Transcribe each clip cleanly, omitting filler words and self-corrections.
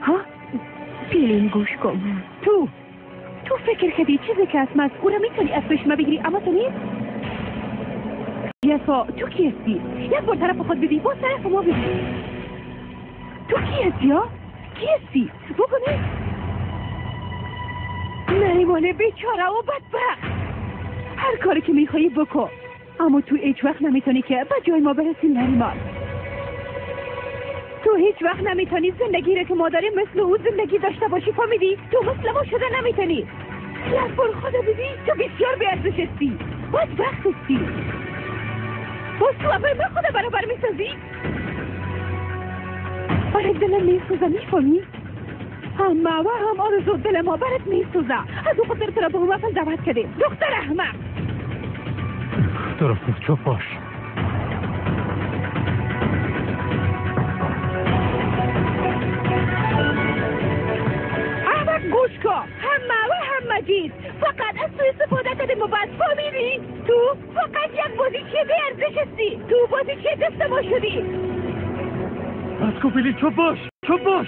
ها؟ پیلین گوش کن. تو فکر کردی چیزی که از من او را میتونی از پیش ما بگیری، اما تو نیست؟ یسا تو کی هستی؟ یک بار طرف خود بدی، باز طرف ما بدی. تو کی هستی ها؟ کی هستی؟ بگو نه. نریمان بیچاره و بدبخت، هر کاری که میخوایی بکن، اما تو هیچ وقت نمیتونی که به جای ما برسی نریمان. تو هیچ وقت نمیتونی زندگی را که ما داریم مثل او زندگی داشته باشی، فهمیدی؟ تو مثل ما شده نمیتونی. یک بار خدا بدی، تو بسیار بی‌ارزش هستی، بدبخت هستی. باز تو اول من خدا برابر میسازی؟ آره دلم میسوزه، میفهمی؟ هم ما و هم آرزو دل ما برات میسوزه. از او خاطر تو را به محفل دعوت کردیم. دختر احمق. درست نیست، چپ باش. احمق گوش کن، هم ما و هم مجید فقط از تو استفاده کردیم و بس، فهمیدی؟ تو فقط یک بازیچه بی ارزش هستی. تو بازیچه دست ما شدی. بس کن پیلین، چپ باش، چپ باش.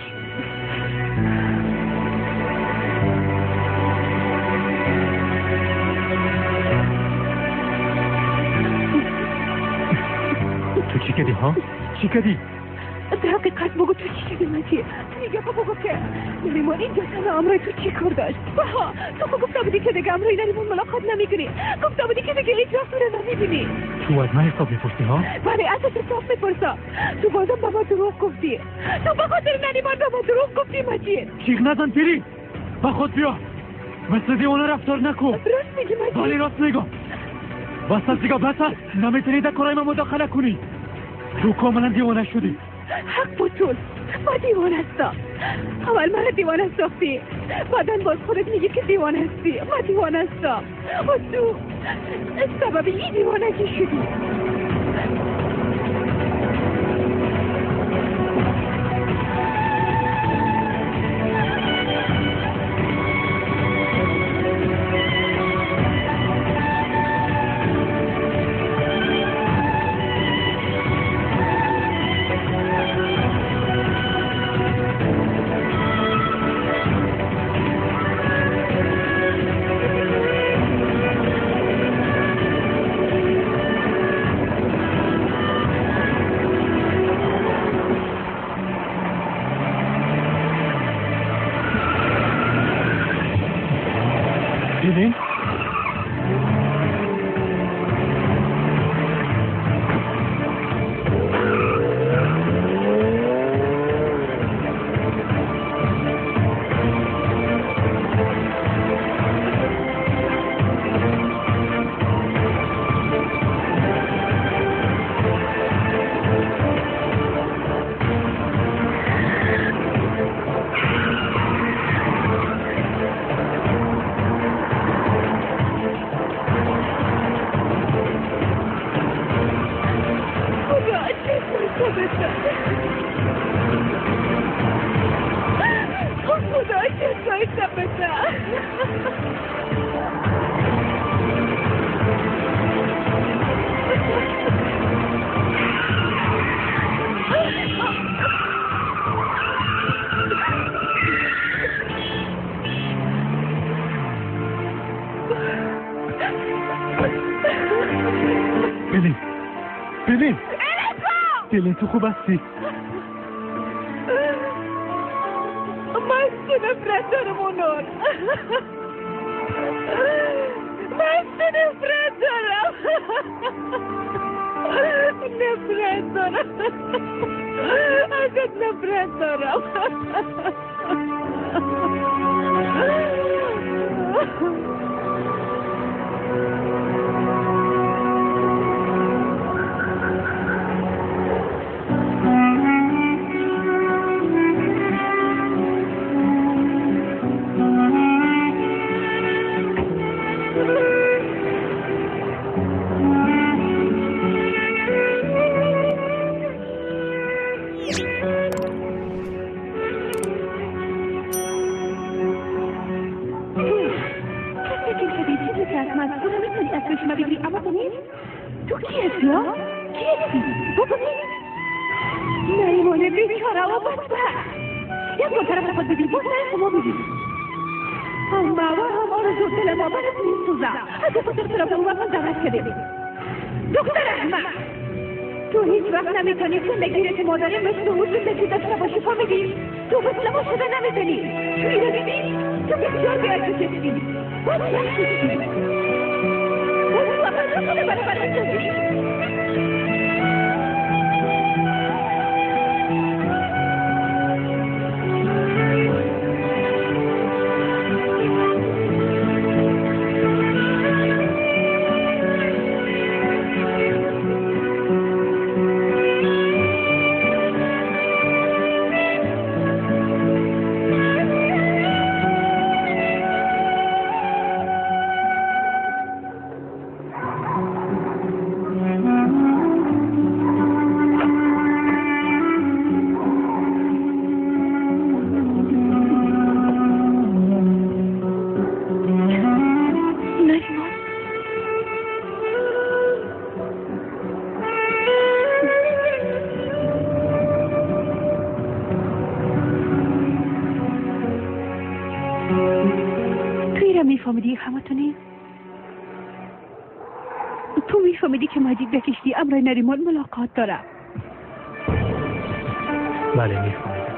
تو چی کردی ها؟ چی کردی؟ در حقیقت بگو تو چی کردی مجید؟ تو میگه بگو که نریمان اینجا تنها امرای تو چی کار داشت؟ بها تو خود گفته بودی که دیگه امرای نریمان ملاقات نمیکنی، گفته بودی که دیگه هیچ وقت رو نمیبینی. تو از من حساب میپرسی ها؟ بله از حساب میپرسم. تو بازم به ما دروغ گفتی. تو به خاطر نریمان به ما دروغ گفتی مجید. جیغ نزن پیری، به خود بیا، مثل دیوانه رفتار نکن. راست میگی مجید؟ بله راست میگم. بس است دیگه، بس است. نمیتونی در کارای من مداخله کنی. تو کاملا دیوانه شدی. حق با توست، من دیوانه هستم. اول من دیوانه ساختی، بعدا باز خودت میگی که دیوانه هستی. من دیوانه هستم و تو سبب این دیوانگی شدی. پیلین؟ پیلین، پیلین تو خوب هستی؟ من تو نفرت دارم اونور، من تو نفرت دارم، نفرت دارم، ازت نفرت دارم. تو کی هستی ها؟ کی هستی؟ بگو. نریمان بیچاره و بدبخت، یک بار طرف خود ببین، باز طرف ما ببین. هم ماوا هم آرزو دل ما برات میسوزه. از خود دختر به اون وقت دعوت کردیم. دختر احمق، تو هیچ وقت نمیتونی زندگی رو که ما داریم مثل اون زندگی داشته باشی. فهمیدی؟ تو مثل ما شده نمیتونی. تو اینو دیدی؟ تو بسیار بی‌ارزش هستی. بدبخت هستی. واقعا خود برای برای تو میفهمیدی که مجید بکشتی امرای نریمان ملاقات داره؟ بله میفهمیدم.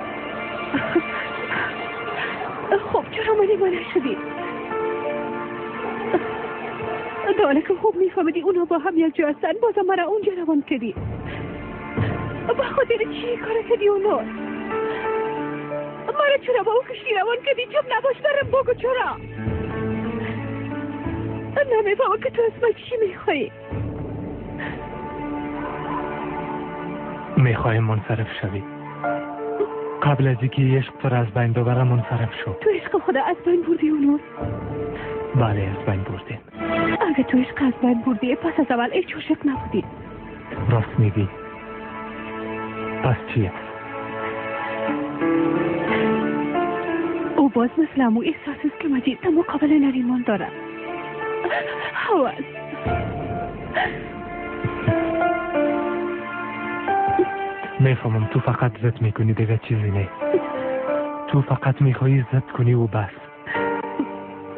خب چرا منی نشدی؟ دانه که خوب میفهمیدی اونا با هم یک جا هستن، بازم مرا اونجا روان کردی. با خاطر چی کار کردی اونا؟ مرا چرا با او کشتی روان کردی؟ چم نباش برم بگو چرا؟ نمیفهمم که تو از من چی میخوایی. میخوایم منصرف شوی. قبل از اینکه عشق تو را از بین ببرم منصرف شو. تو عشق خدا از بین بردی اونو؟ بله از بین بردیم. اگه تو عشق از بین بردی پس از اول هیچ عاشق نبودی. راست میگی. پس چیه؟ او باز مثل امو احساس است که مجید در مقابل نریمان داره. حواس میفهمم تو فقط زد میکنی، دیگه چیزی نه. تو فقط میخوایی زد کنی و بس.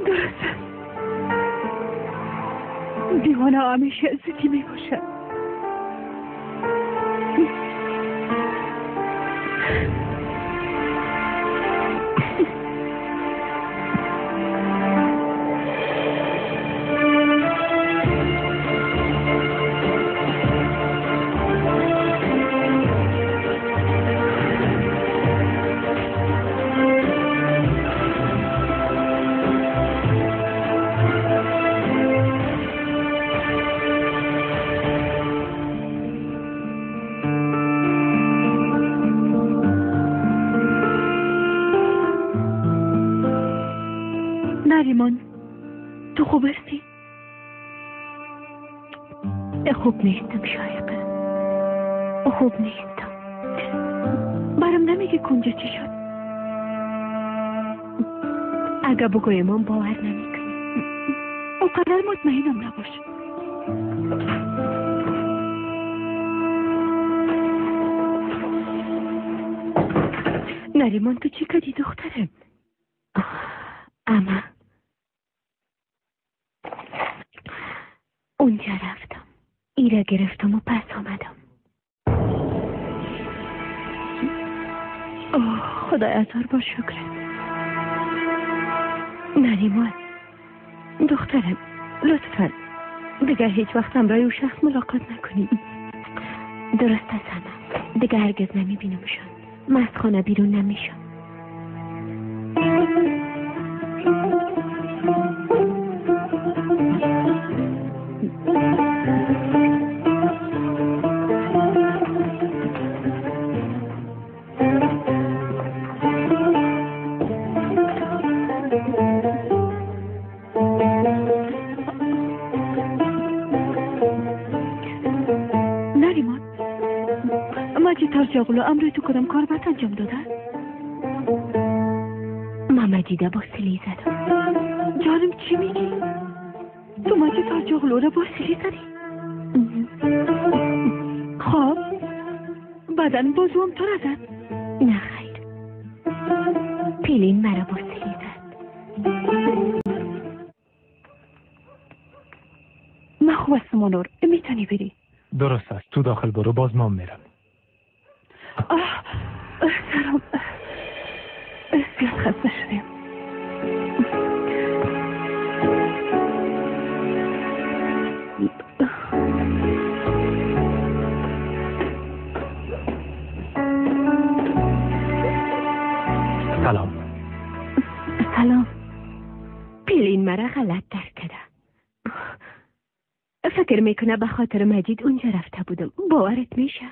درست. دیوانه همیشه زدی میباشه. نریمان تو خوب هستی؟ خوب نیستم شایقه، خوب نیستم. برام نمیگه کنجا چی شد؟ اگه بگویم من باور نمیکنی. اوقدر مطمئنم نباش. نریمان تو چی کردی دخترم؟ اما اونجا رفتم، ایره گرفتم و پس آمدم. اوه خدای هزار بار شکرت. نریمان دخترم لطفا دیگر هیچ وقت همراه او شخص ملاقات نکنی. درست است همه دیگر هرگز نمیبینمشان. من از خانه بیرون نمیشم. نریمان مجید ترجاغلو امروی تو کدام کار بد انجام داده؟ من مجیده با سیلی زدم. جانم چی میگی؟ تو مجید ترجاغلو را با سیلی زدی؟ خب بعدا بازوم تو را زد؟ نه خیر. پیلین مرا بوسه زد. من خوب هستم آنور، میتونی بری. درست است، تو داخل برو، باز ما میرم. سلام، زیاد خسته شدیم. سلام. سلام. پیلین مرا غلط درک کرده. فکر میکنه به خاطر مجید اونجا رفته بودم. باورت میشه؟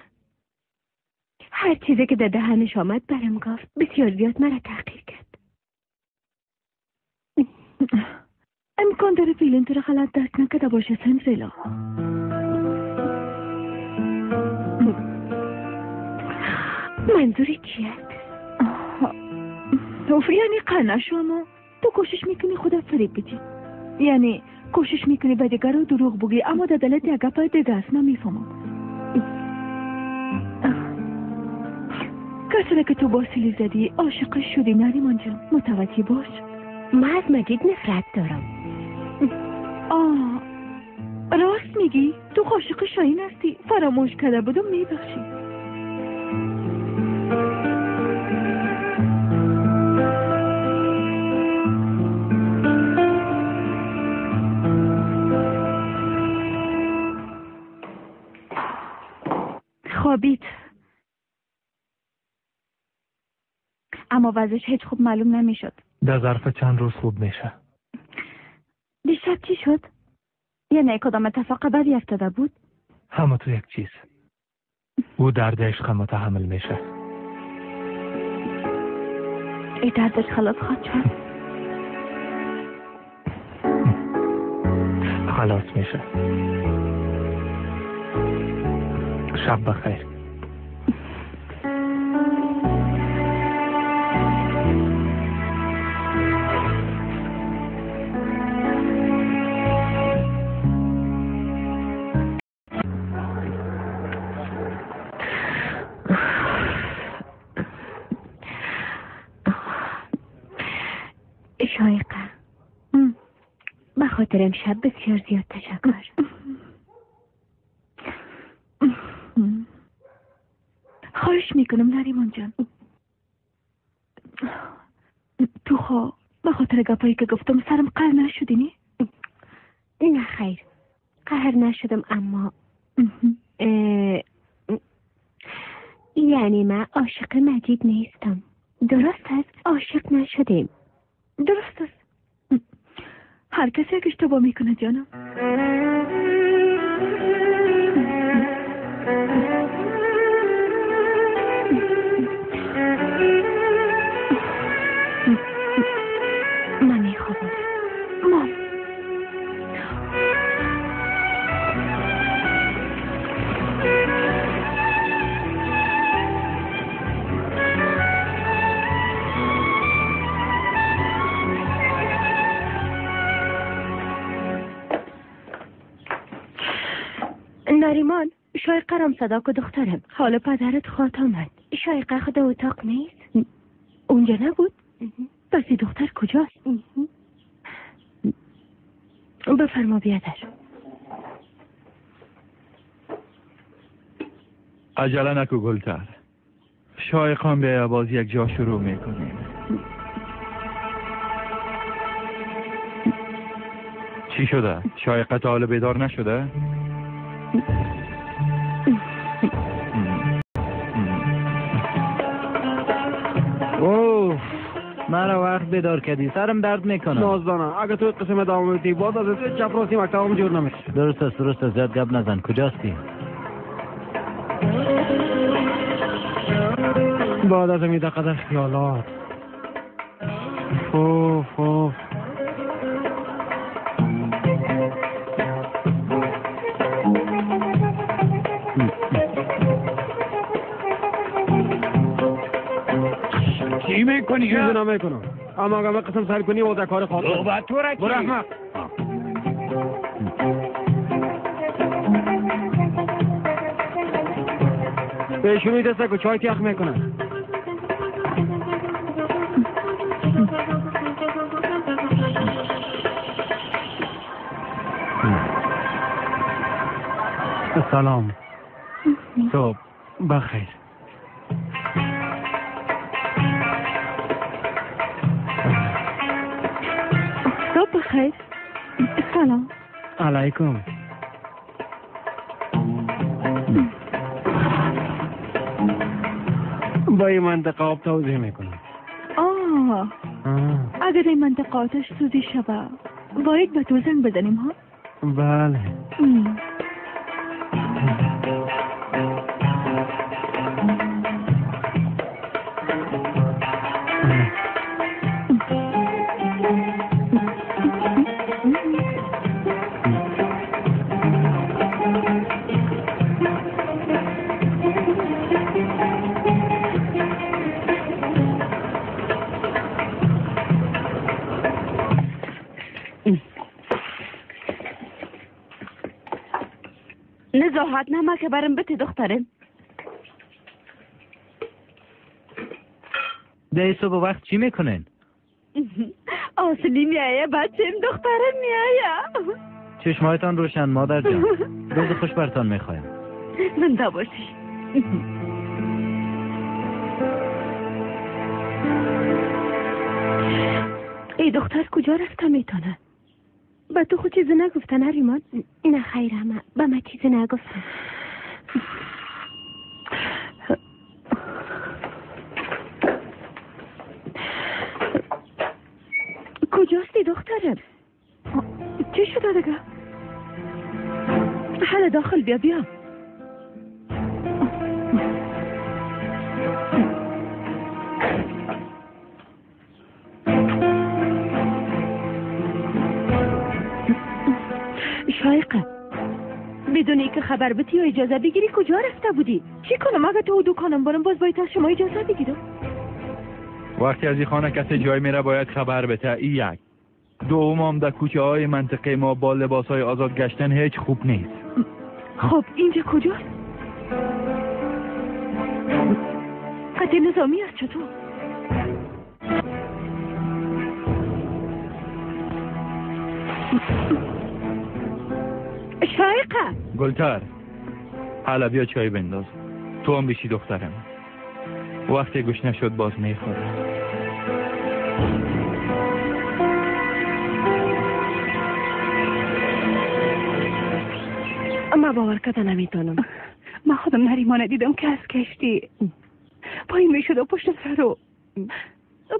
هر چیزی که در دهنش آمد برم گفت. بسیار زیاد مرا تحقیر کرد. امکان داره پیلین تو را غلط درک نکرده باشه سندریلا. منظوری چیه؟ یعنی قنه شما تو کوشش میکنی خودت فریب بدی، یعنی کوشش میکنی به دیگر رو دروغ بگی، اما در دلت یک گپ دیگه است. من میفهمم. کسی که تو با سیلی زدی عاشق شدی نریمان جان، متوجه باش. من از مجید نفرت دارم. آه راست میگی، تو عاشق شاهین هستی. فراموش کرده بودم، میبخشی. خوابید، اما وضعش هیچ خوب معلوم نمیشد. در ظرف چند روز خوب میشه. دیشب چی شد؟ یعنی کدام اتفاق بدی افتاده بود؟ همه تو یک چیز. او درد عشق متحمل میشه. ای دردش خلاص خواهد شد. خلاص میشه. شب بخیر. شایقه، به خاطر امشب بسیار زیاد تشکر. خواهش میکنم نریمان جان. تو خواه به خاطر گپایی که گفتم سرم قهر نشدی؟ نی؟ نه خیر، قهر نشدم، اما یعنی من عاشق مجید نیستم. درست است، عاشق نشدیم. درست است، هر کسی یک اشتباه میکنه جانم. من میخوابم. مام نریمان، شایقه رام صدا که دخترم. حالا پدرت خواد آمد. شایقه خود اتاق نیست؟ اونجا نبود؟ پس دختر کجاست؟ بفرما بیادر. عجله نکو گلتر، شایقان به باز یک جا شروع میکنیم. چی شده؟ شایقه تا حالا بیدار نشده؟ اوه مرا وقت بیدار کردی، سرم درد میکنه. نازدانه اگه تو قسم ادامه بدی باز از چپ راستی مکتبم جور نمیشه. درست است، درست است، زیاد گپ نزن. کجاستی؟ بعد از این قدر خیالات. اوه اوه چی میکنی؟ چیزی نمیکنم، اما اگه قسم سر کنی و در کار خواهد. بابا تو را کی؟ برو احمق. پیشونی دست که چای تیخ میکنه. سلام. صبح بخیر. صبح بخیر. سلام. علیکم. با این منطقه آب توضیح میکنم. آه اگر این منطقه آتش سوزی شوه باید به تو زنگ بزنیم ها؟ بله. نزاحت نما که برم بتی دخترم. ده صبح وقت چی میکنن؟ اصلی میایه بچیم دخترم میایه. چشمایتان روشن مادر جان. روز خوش برتان میخوایم. زنده باشی. ای دختر کجا رفته میتونه؟ به تو خود چیزی نگفته نریمان؟ نه خیرم، به من چیزی نگفته. کجاستی دخترم؟ چی شده دیگه؟ حالا داخل بیا بیا. شایقه بدون اینکه خبر بدی و اجازه بگیری کجا رفته بودی؟ چی کنم اگه تو دکانم برم باز باید از شما اجازه بگیرم؟ وقتی از این خانه کسی جای میره باید خبر بده. ای یک. دوم هم در کوچه های منطقه ما با لباس های آزاد گشتن هیچ خوب نیست. خب اینجا کجاست؟ قطع نظامی است چطور؟ شایقه گلتر حالا بیا چای بنداز. تو هم بشی دخترم. وقتی گوش نشد باز میخورم. ما باور کده نمیتونم. ما خودم نریمانه دیدم که از کشتی پایین میشد و پشت سر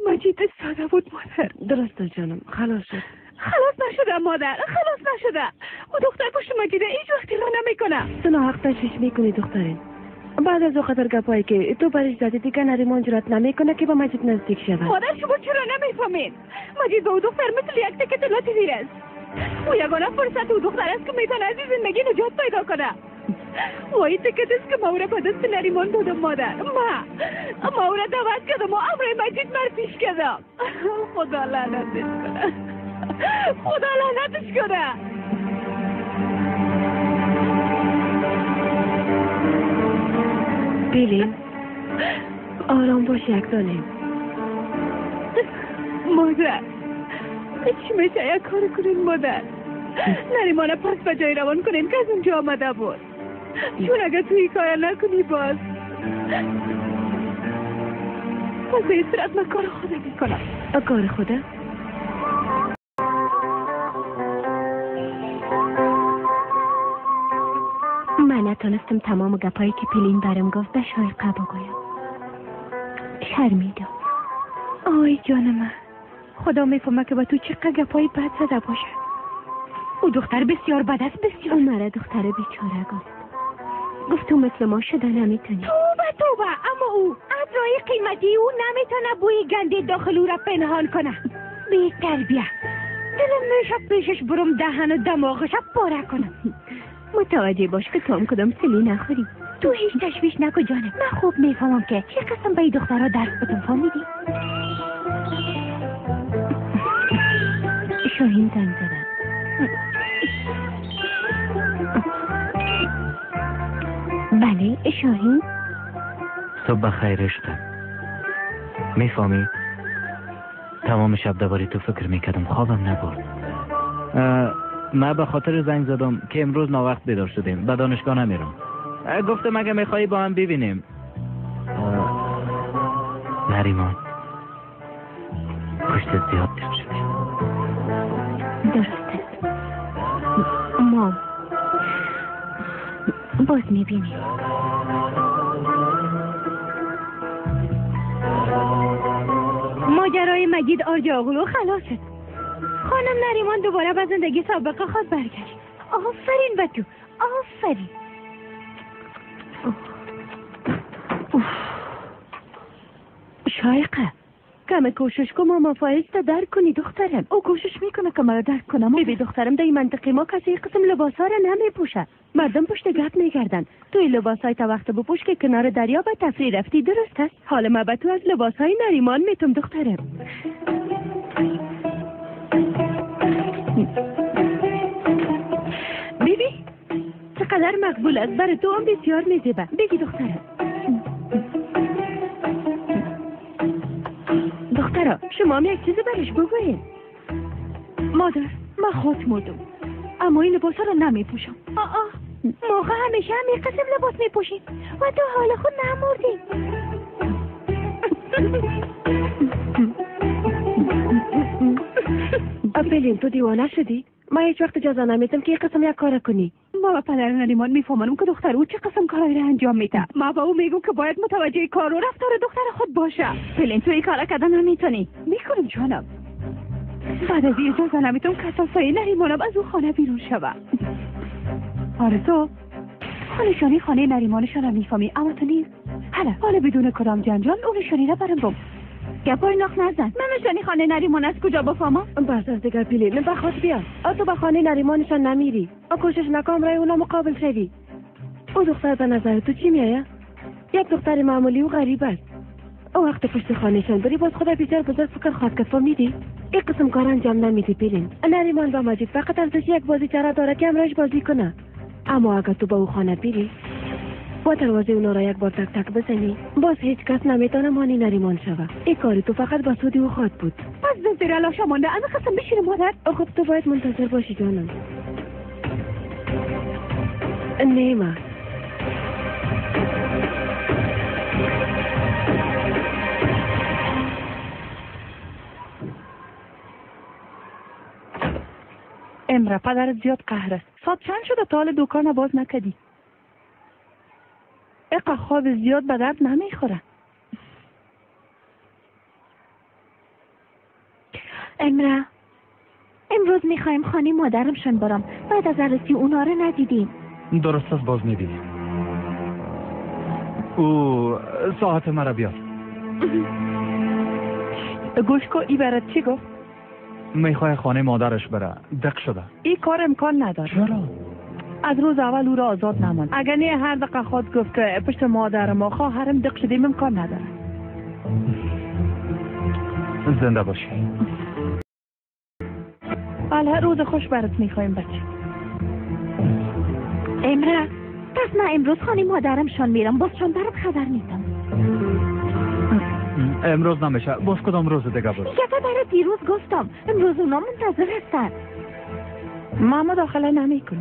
مجید ساده بود مادر. درست جانم، خلاص شد. خلاص نشده مادر، خلاص نشده. او دختر پشت مجیده هیچ وقتی را نمیکنه. تو ناحق تشویش میکنی دخترین. بعد از او خطر گپایی که تو برش زدی دیگه نریمان جرات نمیکنه که با مجید نزدیک شود. مادر شما چرا نمیفهمین؟ مجید با او دختر مثل یک تکه طلا تیر است. او یگانه فرصت او دختر است که میتونه از این زندگی نجات پیدا کنه. و این تکت است که ما او را به دست نریمان دادم مادر. ما او را دعوت کردم و امر مجید مر پیش کردم. خدا لعنتش کنه. خدا لعنتش کنه. بیلین آرام باش یک دانه. مادر چی میشه یک کار کنین مادر. نریمانه پس به جای روان کنین که از اونجا آمده بود. چون اگر توی کار نکنی باز پس به این صورت من کار خودم میکنم. کار خوده؟ من نتونستم تمام گپایی که پلین برم گفت به شایقه بگویم. شرمیدم. آی جان من، خدا میفهمه که با تو چقدر گپای بد زده باشه. او دختر بسیار بد است، بسیار. او مرا دختر بیچاره گفت. گفت تو مثل ما شده نمیتونی. توبه توبه، اما او از رای قیمتی او نمیتونه بوی گنده داخل او را پنهان کنه. بی تربیه. دلم میشه پیشش برم دهن و دماغش پاره کنم. متوجه باش که تو هم کدام سلی نخوری. تو هیچ تشویش نکن جانم. من خوب میفهمم که چه قسم به این دخترها درس بدم، فهمیدی؟ شاهین زنگ زدم. بله شاهین. صبح بخیر عشقم. میفهمی تمام شب درباره تو فکر میکردم، خوابم نبرد. من به خاطر زنگ زدم که امروز ناوقت بیدار شدیم، به دانشگاه نمیرم. گفتم اگه میخوایی با هم ببینیم. نریمان پشتت زیاد دیر شده. درست است. ما باز میبینیم. ماجرای مجید آرجاغلو خلاص شد. خانم نریمان دوباره به زندگی سابقه خود برگشت. آفرین به تو، آفرین. شایقه کم کوشش کن ماما فایز تا درک کنی دخترم. او کوشش میکنه که مرا درک کنم. ببین دخترم، در این منطقه ما کسی قسم لباس ها را نمیپوشه. مردم پشت گپ میگردن. تو این لباس های تا وقت بپوش که کنار دریا به تفریح رفتی، درست است؟ حال ما به تو از لباس های نریمان میتم دخترم. بیبی چقدر مقبول است، برای تو هم بسیار میزیبه. بگی دخترم. دخترا شما هم یک چیز برش بگوین. مادر من خود مردم، اما این لباس را نمی پوشم. آه موقع همیشه هم یک قسم لباس می پوشیم و تو حال خود نمردی. اپلین تو دیوانه شدی؟ من هیچ وقت اجازه نمیدم که یک قسم یک کار کنی. ما به پدر نریمان میفهمانم که دختر او چه قسم کارایی را انجام میده. ما با او میگم که باید متوجه کار و رفتار دختر خود باشه. پلین تو این کارا کردن نمیتونی. میکنم جانم. بعد از این اجازه نمیدم کساسای نریمانم از او خانه بیرون شوه. آرزو نشانی خانه نریمانشان را میفهمی، اما تو نیست. حالا بدون کدام جنجال او نشانی را برم بم. گپای نخ نزن. من نشانی خانه نریمان از کجا بفهمم؟ بس از دیگر پیلین به خود بیا. تو به خانه نریمانشان نمیری. کوشش نکام رای اونا مقابل شوی. او دختر به نظر تو چی میایه؟ یک دختر معمولی و غریب است. او وقت پشت خانهشان بری باز خدا بیچاره بزرگ فکر خواهد کرد. فهمیدی؟ این قسم کار انجام نمیدی پیلین. نریمان و مجید فقط ارزش یک بازیچه داره که همراهش بازی کنه. اما اگر تو به او خانه بری با دروازه اونا را یک بار تک تک بزنی، باز هیچ کس نمیتونه مانی نریمان شوه. این کاری تو فقط به سود او خواهد بود. پس زیر علاشه مانده اما قسم بشیر مادر. خب تو باید منتظر باشی جانم. نیما امره پدرت زیاد قهر است. ساعت چند شده تا حال دکان باز نکردی؟ اقا خواب زیاد به درد نمیخوره. امره امروز میخوایم خانه مادرمشان برم. بعد از عروسی اونا رو ندیدیم. درست است، باز میبینیم. او ساعت مرا بیار. گوش کو، ای برات چی گفت؟ میخواه خانه مادرش بره. دق شده. این کار امکان نداره. چرا؟ از روز اول او را آزاد نماند. اگر نه هر دقیقه خود گفت که پشت مادر ما خواهرم دق شدیم، امکان نداره. زنده باشی. بله روز خوش برات میخوایم بچه. امره پس من امروز خانه مادرمشان میرم، بازشان برات خبر میدم. امروز نمیشه، باز کدام روز دیگه برو. گفته برای دیروز گفتم، امروز اونا منتظر هستن. ما مداخله نمیکنه.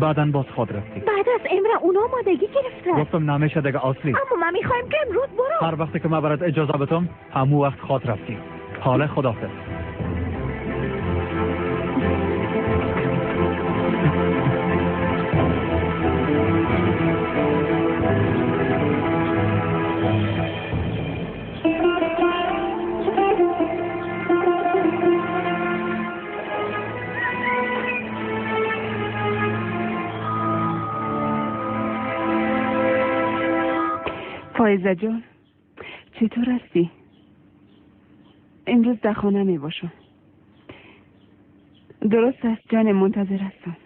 بعدا باز خود رفتی. بعد از امره اونا آمادگی گرفتن. گفتم نمیشه دیگه اصلی. اما من میخوایم که امروز برو. هر وقتی که من برات اجازه بدم همون وقت خود رفتی. حالا خداحافظ. فایزه جان چطور هستی؟ امروز در خانه می باشم. درست است جان، منتظر هستم.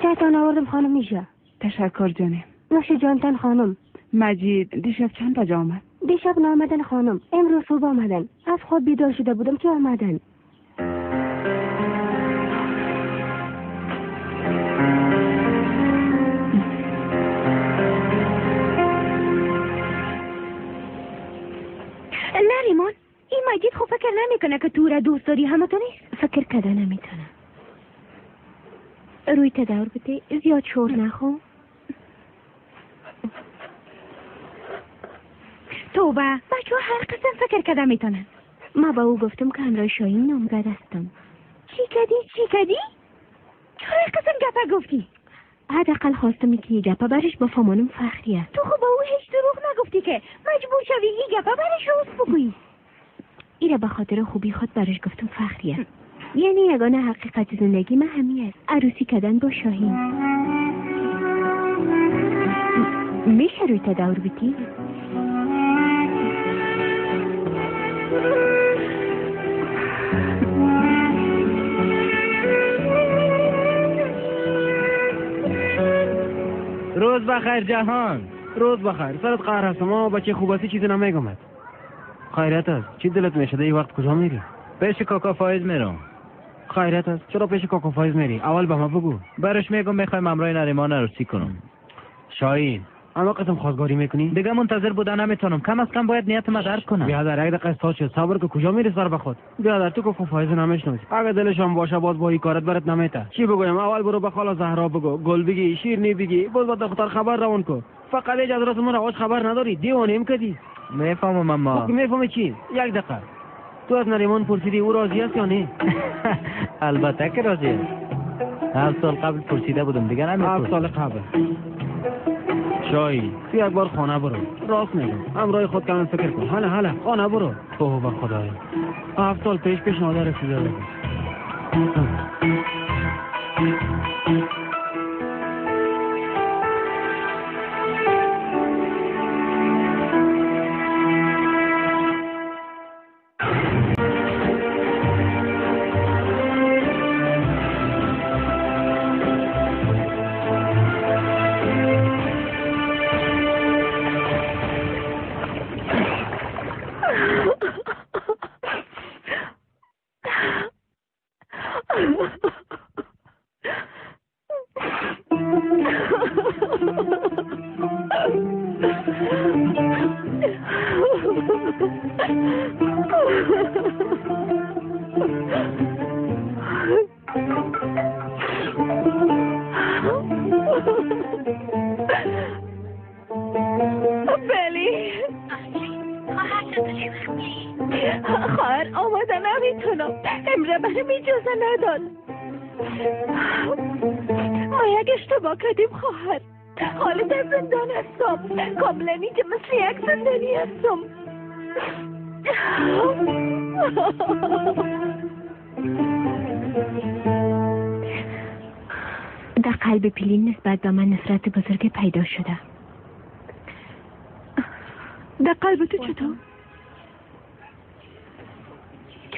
چایتان آوردم خانم میشه. تشکر جانم. نوش جانتان خانم. مجید دیشب چند بجه آمد؟ دیشب نامدن خانم، امروز صبح آمدن. از خواب بیدار شده بودم که آمدن. نریمان این مجید فکر نمیکنه که تو را دوست داری، همه تو نیست؟ فکر کده نمیتونه. روی تدور بده، زیاد شور نخو. توبه، بچه ها هر قسم فکر کده میتونن. ما با او گفتم که همراه شاهین نامزد هستم. چی کدی؟ چی کدی؟ چرا قسم گپه گفتی؟ حداقل خواستم که یه گپه برش با فامانم فخریه. تو خب با او هیچ دروغ نگفتی که مجبور شوی یه گپه برش راست بگویی. ایره به خاطر خوبی خود برش گفتم فخریه. یعنی یگانه حقیقت زندگی من همی است، عروسی کردن با شاهین. میشه روی تدور بیتی؟ روز بخیر جهان. روز بخیر. سرت قهر هستم اما بچه خوب هستی چیزی نمیگمت. خیرت است. چی دلت میشه این وقت کجا میری؟ پیش کاکا فایز میرم. خیرت است. چرا پیش کاکا فایز میری؟ اول به ما بگو. برش میگم میخوایم همراه نریمان عروسی کنم. شاهین اما قسم خواستگاری میکنی؟ دیگه منتظر بودن نمیتونم. کم از کم باید نیت ما درک کنم. بیادر یک دقیقه استاد شو، صبر که کجا میری سر به خود؟ بیادر تو کاکا فایز نمیشناسی. اگه دلشان باشه باز با این کارت برات نمیته. چی بگویم؟ اول برو به خاله زهرا بگو، گل بگی، شیرینی بگی، باز با دختر خبر روان کو. فقط هیچ از راست من رواج خبر نداری، دیوانه کدی. میفهمم اما. خب میفهمی چی؟ یک دقیقه. تو از نریمان پرسیدی او راضی است یا نه؟ البته که راضی است. 7 سال قبل پرسیده بودم دیگه نمیپرسم. 7 سال قبل. شاهین تو یک بار خانه برو. راست میگم، همراه خود کم فکر کن. حالا حالا خانه برو. توبه خدایا. 7 سال پیش پیشنهاد رسیده بود. خواهر آماده نمیتونم. امره برم اجازه نداد. ما یک اشتباه کردیم خواهر. حالا در زندان هستم. کاملا اینجا مثل یک زندانی هستم. در قلب پیلین نسبت به من نفرت بزرگ پیدا شده. در قلب تو چطور؟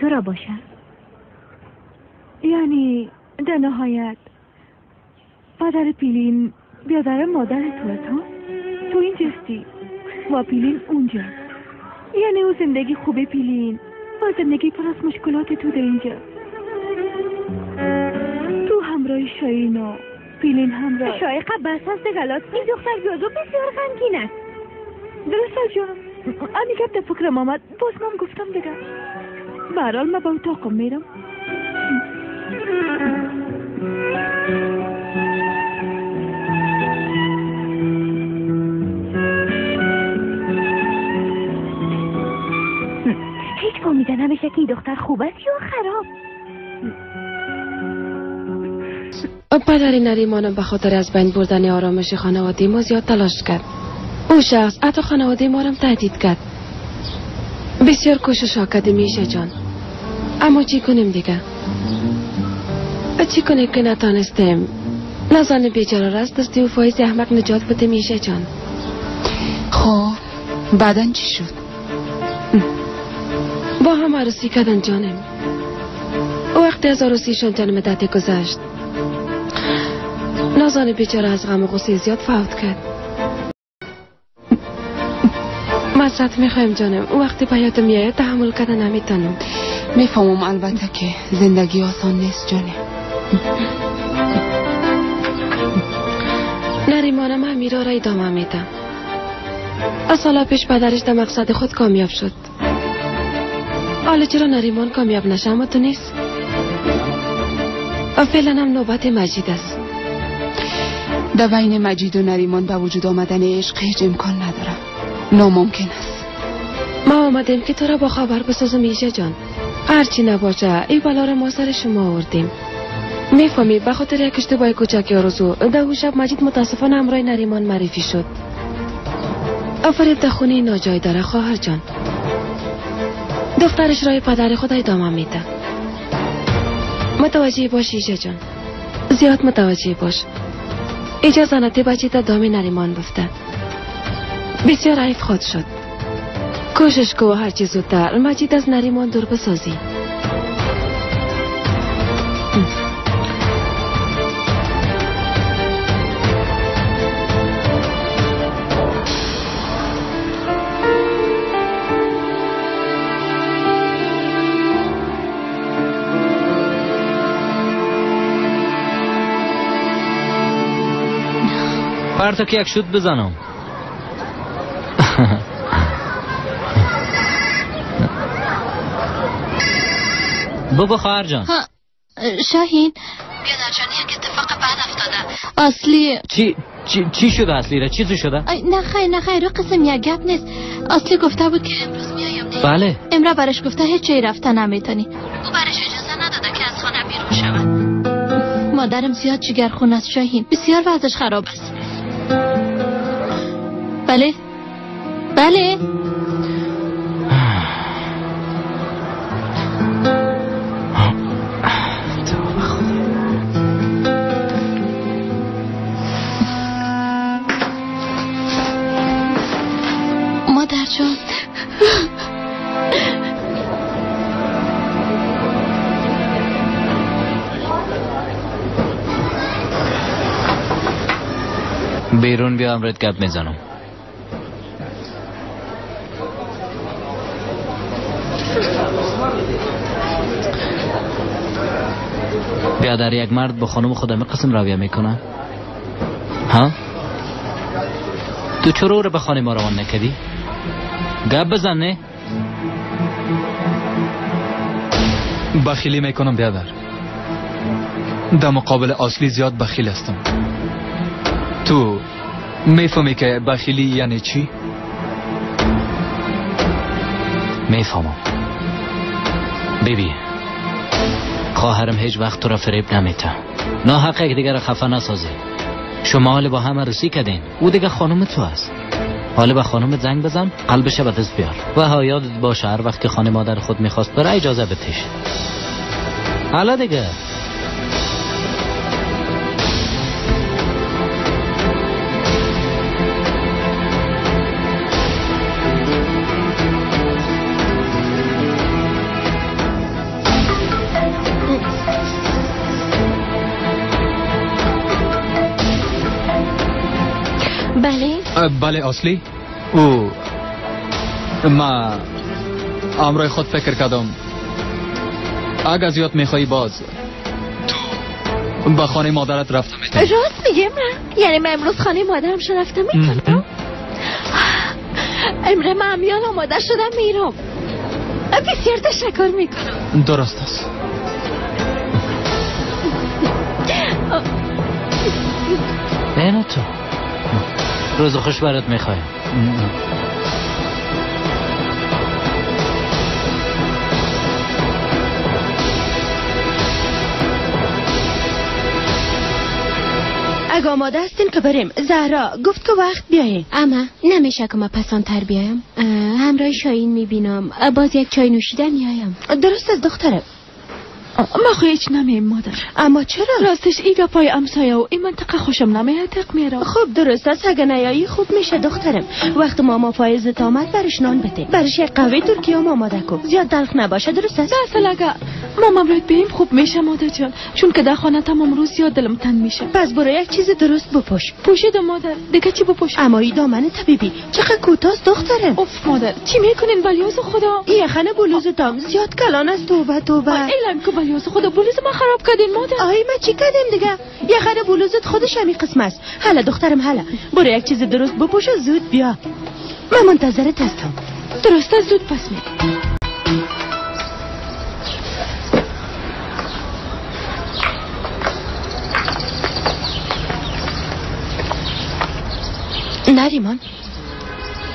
چرا باشه؟ یعنی در نهایت پدر پیلین بیادر مادر تو است ها؟ تو اینجاستی و پیلین اونجا. یعنی او زندگی خوب پیلین و زندگی پر از مشکلات تو در اینجا. تو همراه شاهین و پیلین همراه شایقه. بس است غلط. این دختر بیادو بسیار غمگین است. درست است جانم. امی گپ در فکرم آمد، باز من گفتم دیگه. بهرحال من به اتاقم میرم. هیچ فهمیده نمیشه که این دختر خوب است یا خراب. پدر نریمانم به خاطر از بین بردن آرامش خانواده ما زیاد تلاش کرد. او شخص حتی خانواده ما را تهدید کرد. بسیار کوشش ها کرده میشه جان، اما چی کنیم دیگه؟ چی کنیم که نتانستیم نزان بیچاره را از دست او فایز احمق نجات بده میشه جان. خب بعدا چی شد؟ با هم عروسی کردن جانم. وقتی از عروسیشان چند مدتی گذشت، نازان بیچاره از غم و غصه زیاد فوت کرد. معذرت میخوایم جانم، وقتی به یادم میآید تحمل کردن نمیتونم. میفهمم البته که زندگی آسان نیست جانم. نریمانم همیرا را ادامه میدم. از سالا پیش پدرش در مقصد خود کامیاب شد. حالا چرا نریمان کامیاب نشه اما تو نیست؟ فعلا هم نوبت مجید است. در بین مجید و نریمان به وجود آمدن عشق هیچ امکان نداره، ناممکن است. ما آمدیم که تو را با خبر بسازم ایژه جان. هرچی نباشه ای بلا را ما سر شما آوردیم. میفهمی به خاطر یک اشتباه کوچک آرزو در اون شب مجید متاسفانه همراه نریمان معرفی شد. فریب در خونه ناجای داره خواهر جان. دخترش رای پدر خود ادامه میده. متوجه باش ایژه جان، زیاد متوجه باش. اجازه نده بچه تا دام نریمان بفته. بسیار عیب خود شد. کوشش کو هرچی زودتر مجید از نریمان دور بسازی. پرتا که یک شوت بزنم. بگو خواهر جان. شاهین بیادر جان یک اتفاق بد افتاده. اصلی چی شده؟ اصلی را چیزی شده؟ نه خیر نه خیر، قسم یک گپ نیست. اصلی گفته بود که امروز میایم. نه بله امرا برش گفته هیچ جای رفته نمیتونی. او برش اجازه نداده که از خانه بیرون شود. مادرم زیاد جگرخون است شاهین، بسیار وضعش خراب است. بله بله. مادر جان بیرون بیا امرت گپ میزنم. بیادر یک مرد با خانم خودم قسم رویه میکنه. ها؟ تو چرا او رو به خانه ما روان نکردی؟ گپ بزن. نه بخیلی میکنم بیادر. در مقابل اصلی زیاد بخیل هستم. تو میفهمی که بخیلی یعنی چی؟ میفهمم. بیبی خواهرم هیچ وقت تو را فریب نمیده. ناحق یک دیگر را خفه نسازی. شما حال با هم عروسی کردین، او دیگه خانم تو است. حالا به خانم زنگ بزن قلبش به دست بیار و ها یادت باشه هر وقت که خانه مادر خود میخواست بره اجازه بتیش. حالا دیگه بله بله اصلی او ما امرای خود فکر کردم اگر زیاد میخوایی باز تو به خانه مادرت رفتم میتونی. راست میگه من؟ یعنی من امروز خانه مادرم شو رفتم میتونم؟ امره من امیال آماده شدم میرم. بسیار تشکر میکنم. درست است. نه تو روز خوش برات میخوایم. اگه آماده هستین که بریم. زهرا گفت که وقت بیایین. اما نمیشه که ما پسانتر بیایم. همراه شاهین میبینم. باز یک چای نوشیدن میایم. درست از دخترم. ما خو هیچ نمیم مادر. اما چرا؟ راستش ای گپای امسایه و این منطقه خوشم نمیاد تق میرم. خب درست است، اگه نیایی خوب میشه دخترم. وقت ماما فایزت آمد برش نان بده. برش یک قهوه ترکی هم آماده کن، زیاد تلخ نباشه. درست است؟ نه اصلا ماما برات بیم خوب میشه مادر جان، چون که در خانه تمام روز زیاد دلم تنگ میشه. پس برو یک چیز درست بپوش. پوشیدم مادر، دیگه چی بپوشم؟ اما ای دامن طبیبی چقدر کوتاست دخترم. اوف مادر چی میکنین بلیاز خدا؟ یه خنه بلوزتام زیاد کلان است. توبه توبه. ایلم که بلیاز خدا بلوز ما خراب کردین مادر. آی ما چی کردیم دیگه؟ یه خنه بلوزت خودش همین قسم است. حالا دخترم حالا برو یک چیز درست بپوش و زود بیا. من منتظرت هستم. درست زود پس می. نریمان،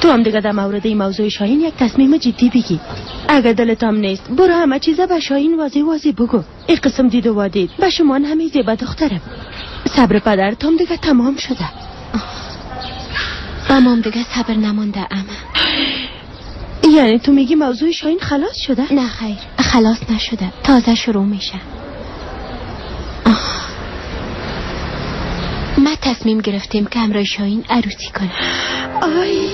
تو هم دیگه در مورد این موضوع شاهین یک تصمیم جدی بگی. اگر دلت هم نیست برو همه چیزه به شاهین واضح واضح بگو. این قسم دید و وادید به شما همه زیبا دخترم. صبر پدر تام دیگه تمام شده. امام دیگه صبر نمانده اما. یعنی تو میگی موضوع شاهین خلاص شده؟ نه خیر، خلاص نشده، تازه شروع میشه. ما تصمیم گرفتیم که همراه شاهین عروسی کنم. آی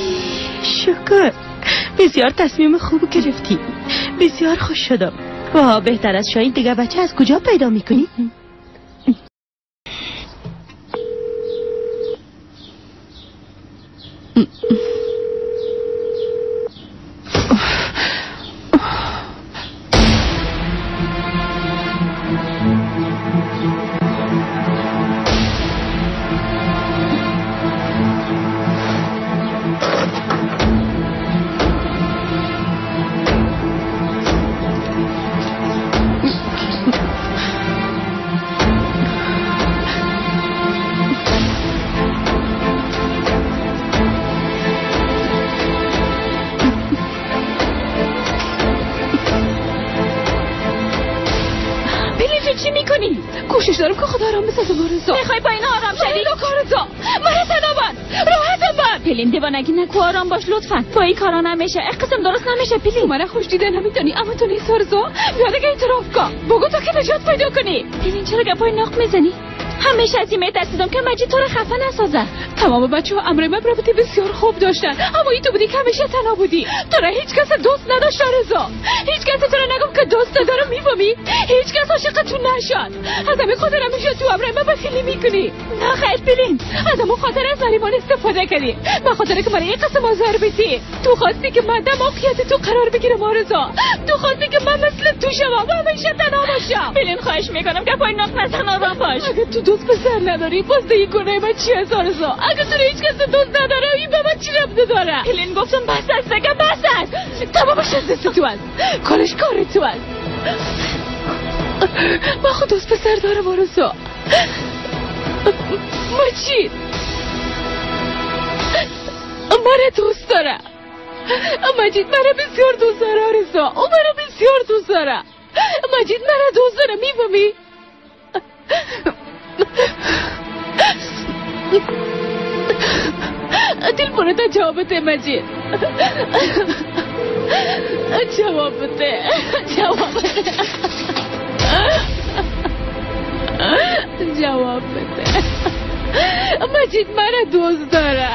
شکر، بسیار تصمیم خوب گرفتی، بسیار خوش شدم. واه، بهتر از شاهین دیگه بچه از کجا پیدا میکنی؟ کوشش دارم که خدا آرام بسازم. آرزا میخوای با اینا آرام شدی؟ آرزا مرا تنابن، راحتم بند. پلین دیوانگی نکو، آرام باش لطفا. با این کارا نمیشه، قسم درست نمیشه پلین. من خوش دیده نمیتونی، اما تو نیست آرزا. بیا دیگه اعتراف کن، بگو تا که نجات پیدا کنی. پلین چرا گپای ناق میزنی؟ همیشه از این میترسیدم که مجید تو رو خفه نسازه. تمام بچه‌ها امر من رابطه بسیار خوب داشتن، اما این تو بودی که همیشه تنها بودی. تو را هیچ کس دوست نداشت آرزا، هیچ کس تو را نگفت که دوست دارم، میفهمی؟ هیچ کس عاشق تو نشد. از همین خاطر همیشه تو امر من بخیلی میکنی. نه خیر پلین، از همون خاطر از نریمان استفاده کردی، به خاطر که برای این قسم آزار بدی. تو خواستی که من در موقعیت تو قرار بگیرم آرزا، تو خواستی که من مثل تو شوم، همیشه تنها باشم. پلین خواهش میکنم که پای ناق نزن، آرام باش. اگه تو دوست پسر نداری باز دیگه گناه من چی است آرزا؟ اگه تو هیچ کس دوست نداره این به من چی ربط داره؟ پلین گفتم بس است دیگه، بس است. تمامش از دست تو است، کارش کار تو است. من خود دوست پسر دارم آرزا. مجید مرا دوست داره، مجید مرا بسیار دوست داره آرزا، او مرا بسیار دوست داره. مجید مرا دوست داره، میفهمی؟ تلفن تا جواب بده مجید، جواب بده، جواب بده، جواب بده. مجید مرا دوست داره.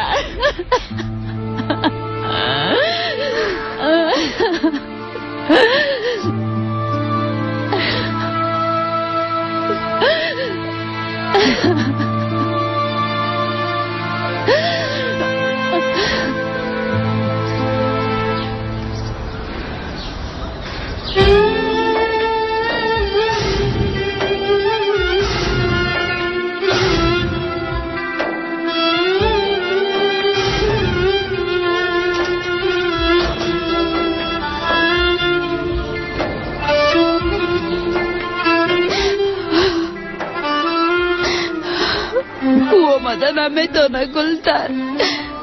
نمیتونه گلتر.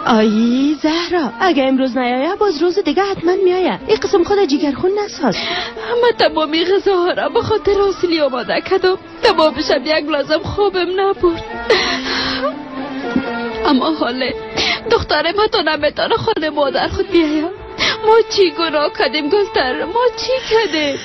آی زهرا، اگه امروز نیایه باز روز دیگه حتما میایه. این قسم خود جیگرخون نساز. من تمامی غذاها را به خاطر حاصلی آماده کردم. تمام شب یک لازم خوابم نبرد. اما حاله دخترم حتی نمیتونه خانه مادر خود بیایه. ما چی گناه کردیم گلتر؟ ما چی کردیم؟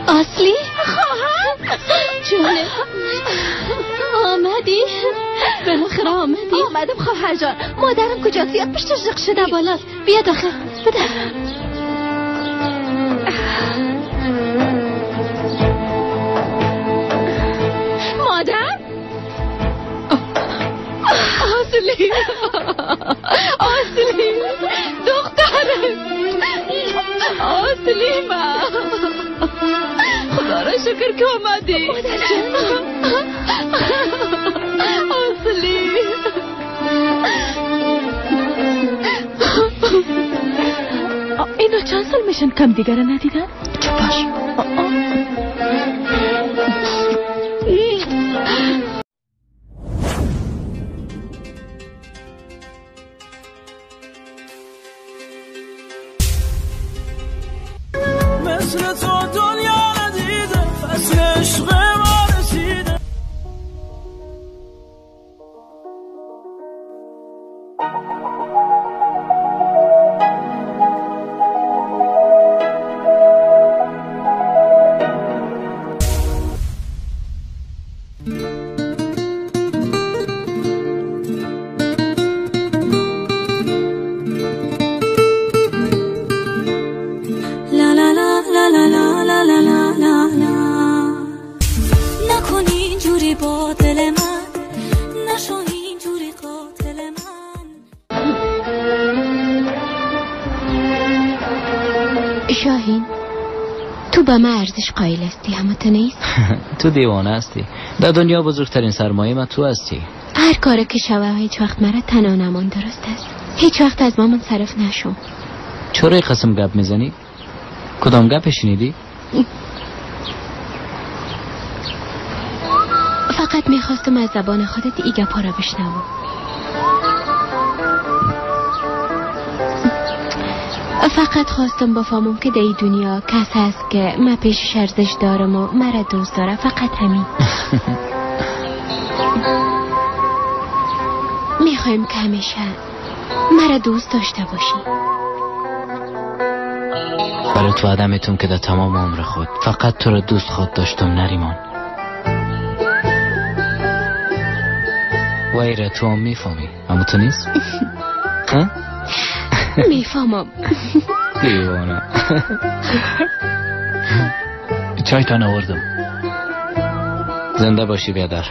اصلی؟ خواهر؟ جونه آمدی؟ بالاخره آمدی؟ آمدم خواهر جان. مادرم کجاست؟ زیاد پشتش زق شده بالاست. بیا داخل. بده. مادر؟ اصلی، اصلی دخترم، اصلی ما، خدا را شکر که آمدی. مادر جان. میشن کم دیگر ندیدن؟ چپ باش. مثل تو دنیا ندیده، فصل عشق ما رسیده. شاهین، تو به من ارزش قائل هستی، همه تو نیست؟ تو دیوانه هستی. در دنیا بزرگترین سرمایه من تو هستی. هر کاری که شوه هیچ وقت مرا تنها نمان، درست است؟ هیچ وقت از ما منصرف نشو. چرا قسم گپ میزنی؟ کدام گپ شنیدی؟ فقط میخواستم از زبان خودت ای گپا را بشنوم. فقط خواستم بفهمم که در این دنیا کس هست که من پیشش ارزش دارم و مرا دوست داره، فقط همین. میخوایم که همیشه مرا دوست داشته باشی. برای تو وعده میتونم که در تمام عمر خود فقط تو را دوست خود داشتم نریمان. و ایره تو هم میفهمی، اما تو نیست؟ میفهمم. دیوانه. چای تا آوردم. زنده باشی بیادر.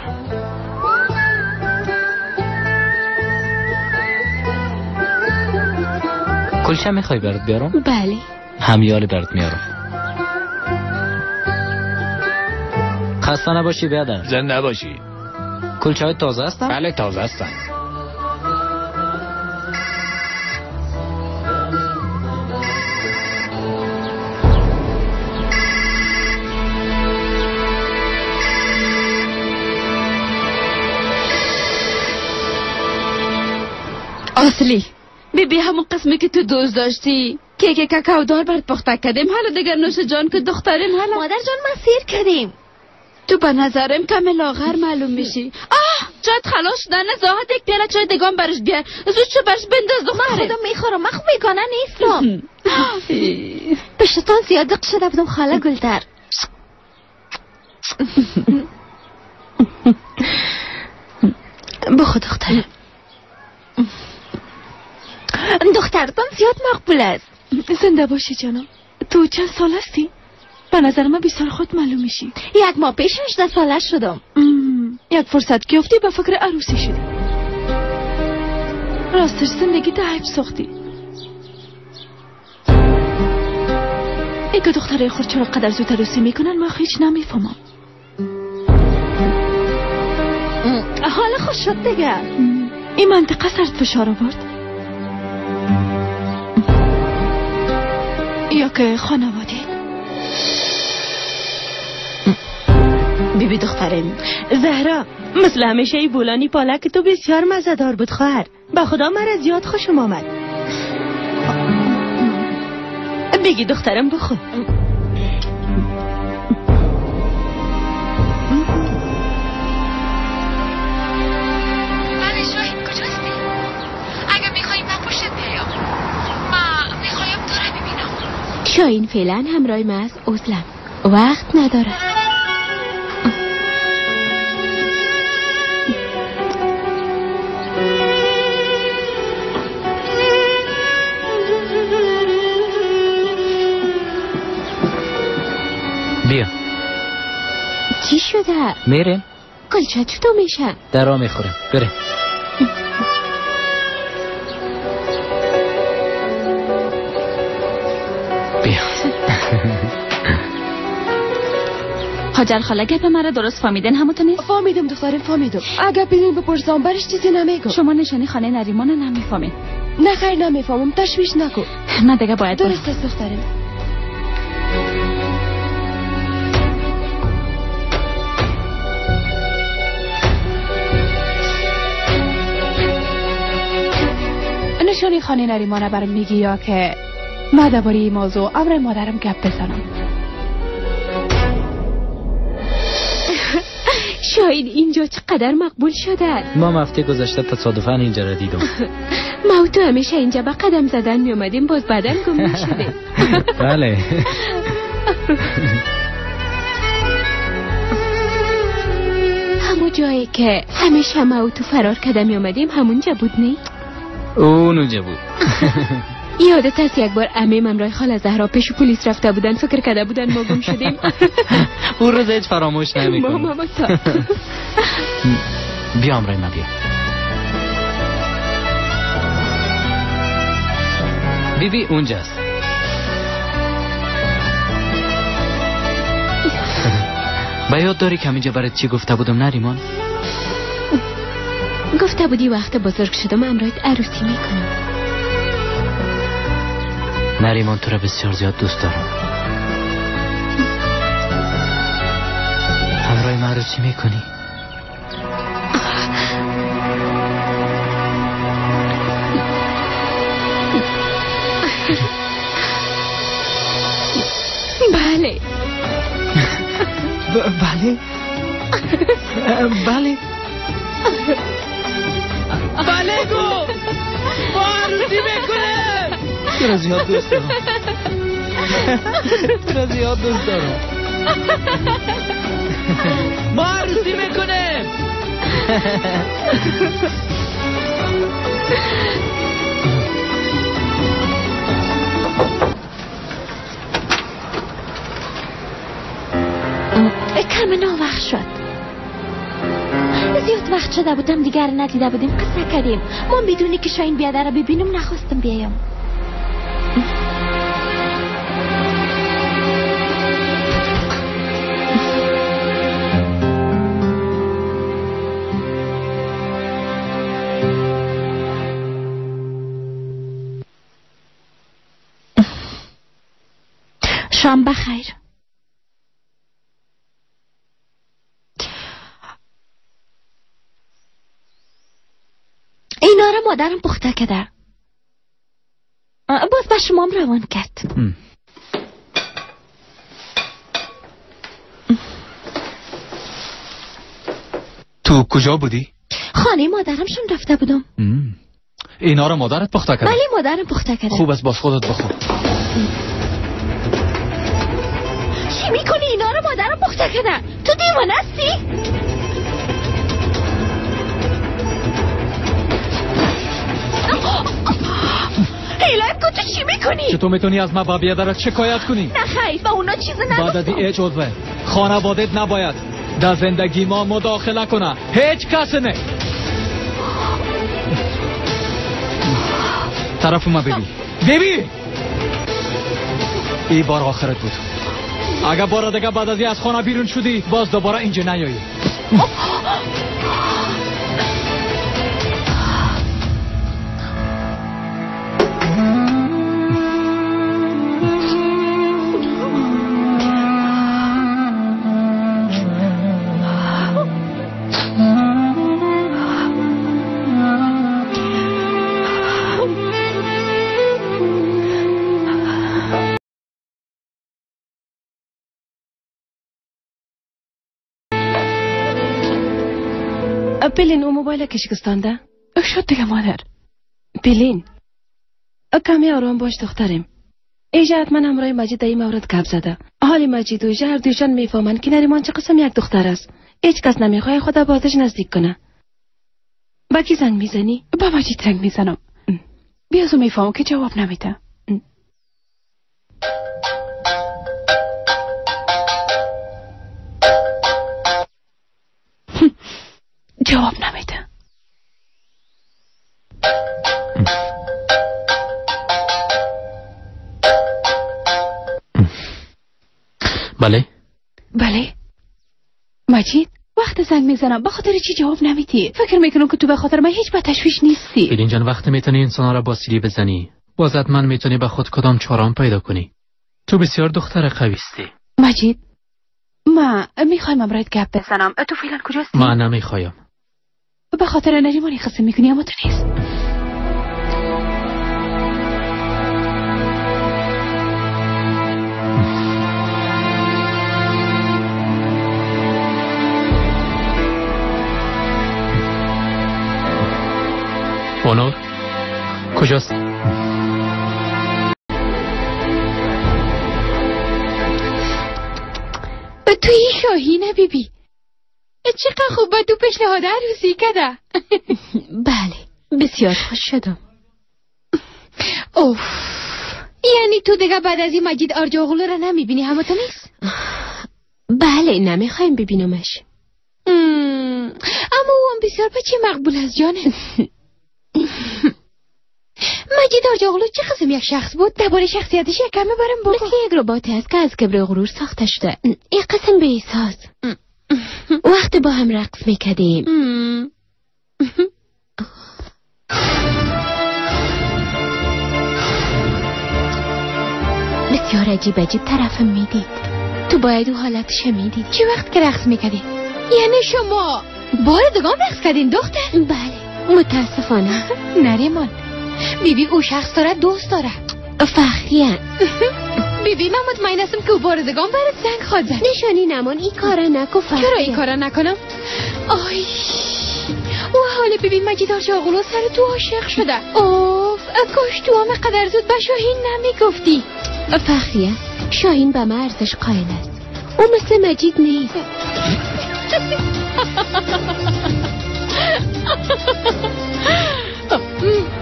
کلچه میخوای برات بیارم؟ بله. همیال برات میارم. خسته نباشی بیادر. زنده باشی. کلچه های تازه هستن؟ بله تازه هستن. اصلی بی همون قسمی که تو دوست داشتی کیک کاکاو دار برات پخته کردیم، حالا دیگر نوش جان که دختریم. حالا مادر جان ما سیر کردیم. تو به نظرم کم لاغر معلوم میشی. آه چایت خلاص شده. نزاهت یک پیاله چای دگان برش بیار. زود شو برش بنداز دختره. من خودم میخورم، من خوب بیگانه نیستم. پشتتان زیاد دق شده بودم خاله گلدر. بخو دخترم. دخترتان زیاد مقبول است. زنده باشی جانم. تو چند سال هستی؟ به نظر من 20 سال خود معلوم میشی. یک ماه پیش 18 ساله شدم. یک فرصت که یافتی به فکر عروسی شدی. راستش زندگی تا عیب ساختی. ای که دختره خود چرا قدر زود عروسی میکنن من هیچ نمیفهمم. حالا خوش شد دیگه. این منطقه سرت فشار آورد یا که خانواده؟ بیبی دخترم زهرا، مثل همیشه ای بولانی پالک تو بسیار مزه‌دار بود خواهر. به خدا مرا زیاد خوشم آمد. بگی دخترم بخور. بله شاهین کجاستی؟ اگه میخوایی من پشتت بیایم. من میخوایم تو را ببینم. شاهین فعلا همراه من است. عزلم وقت ندارم. بیا. چی شده؟ میریم. کلچه چطور میشه؟ در راه میخوریم. بریم. بیا. هاجر خاله گپ مرا درست فهمیدن همون تو نیست؟ فهمیدم دخترم فهمیدم. اگه ببینیم بپرسم برش چیزی نمیگم. شما نشانی خانه نریمان نمیفهمین. نه خیر نمیفهمم، تشویش نکن. من دیگه باید درست است دخترم. نشانی خانه نریمانه برام میگی یا که ما درباره این موضوع امر مادرم گپ بزنم؟ شاید اینجا چقدر مقبول شده. ما هفته گذشته تصادفاً اینجا را دیدم. ما و تو همیشه اینجا به قدم زدن می اومدیم، باز بعدن گم می شدیم. بله. همون جایی که همیشه ما و تو فرار کردم می اومدیم همونجا بود نه؟ اونجا بود. یادت هست یک بار عمیم همراه خاله زهرا پیش پلیس رفته بودن، فکر کرده بودن ما گم شدیم. اون روز هیچ فراموش نمی‌کنم. ماما تا بیا همراه من، بیا. بیبی اونجاست. با یاد داری که همینجا برات چی گفته بودم نریمان؟ گفته بودی وقت بزرگ شدم همراهت عروسی میکنم. نریمان تو را بسیار زیاد دوست دارم. همراه من عروسی میکنی؟ بله. بله. بله. بله گو با عروسی میکنه. تو را زیاد دوست دارم. تو را زیاد دوست دارم. ما عروسی میکنه. کم ناوقت شد. زیاد وقت شده بودم دیگر ندیده بودیم، قصه کردیم. من بدونی که شاین بیاده را ببینم نخواستم بیایم. شام بخیر. اینا را مادرم پخته کرده، باز به شمام روان کرد. تو کجا بودی؟ خانه مادرمشون رفته بودم. اینا را مادرت پخته کرده؟ بله مادرم پخته کرده. خوب است، باز خودت بخور. چی میکنی؟ اینا را مادرم پخته کرده. تو دیوانه هستی؟ هیلک تو چی میکنی؟ چطور میتونی از من با بیادرت شکایت کنی؟ نه خیر، با اونا چیز نگفتم. بعد از این هیچ عضو خانوادت نباید در زندگی ما مداخله کنه. هیچ کس نه. طرف ما بیبی. بیبی! این بار آخرت بود. اگر بار دیگه بعد از از خانه بیرون شدی باز دوباره اینجا نیایی. پیلین او موبایل کشکستانده؟ شد دیگه مادر. پیلین کمی آرام باش دخترم. ایجا حتما همراه مجید در این مورد گپ زده. حال مجید و ایجا هر دویشان میفهمند که نریمان چه قسم یک دختر است. هیچ کس نمیخواه خود بازش نزدیک کنه. با کی زنگ میزنی؟ با مجید زنگ میزنم. بیازو میفهمم که جواب نمیده. جواب نمیده. بله؟ بله مجید، وقت زنگ میزنم به خاطر چی جواب نمیدی؟ فکر میکنم که تو به خاطر من هیچ به تشویش نیستی. پیلین جان، وقتی میتونی انسان را با سیلی بزنی، باز حتما میتونی به خود کدام چارام پیدا کنی. تو بسیار دختر قوی هستی. مجید، ما میخوایم امرایت گپ بزنم. تو فعلا کجاستی؟ من نمیخوایم. به خاطر نریمانی خسته میکنی اما تو نیست. اونور کجاست؟ توی شاهینه بیبی، چقدر خوب با تو پیشنهاد عروسی کده. بله بسیار خوش شدم. اوف، یعنی تو دیگه بعد از این مجید آرجاغلو را نمیبینی همه تو نیست؟ بله نمیخوایم ببینمش. اما او هم بسیار بچه مقبول از جانه. مجید آرجاغلو چه قسم یک شخص بود؟ درباره شخصیتش یک کمی برام بگو. مثل یک ربات است که از کبر و غرور ساخته شده. یک قسم به احساس. وقتی با هم رقص میکردیم بسیار عجیب عجیب طرفم میدید. تو باید او حالتش میدید. چه وقت که رقص میکردیم؟ یعنی شما بار دیگه رقص کردین دختر؟ بله متاسفانه. نریمان بیبی او شخص داره دوست داره. فخریه بیبی من مطمئن هستم که او بار دیگه برات زنگ خواهد زد. نشانی نمان این کاره نکن. چرا این کاره نکنم؟ آی او حال ببین مجید آرجاغلو سر تو عاشق شده. اوف کاش تو هم قدر زود به شاهین نمیگفتی. فخریه شاهین به من ارزش قائل است. او مثل مجید نیست.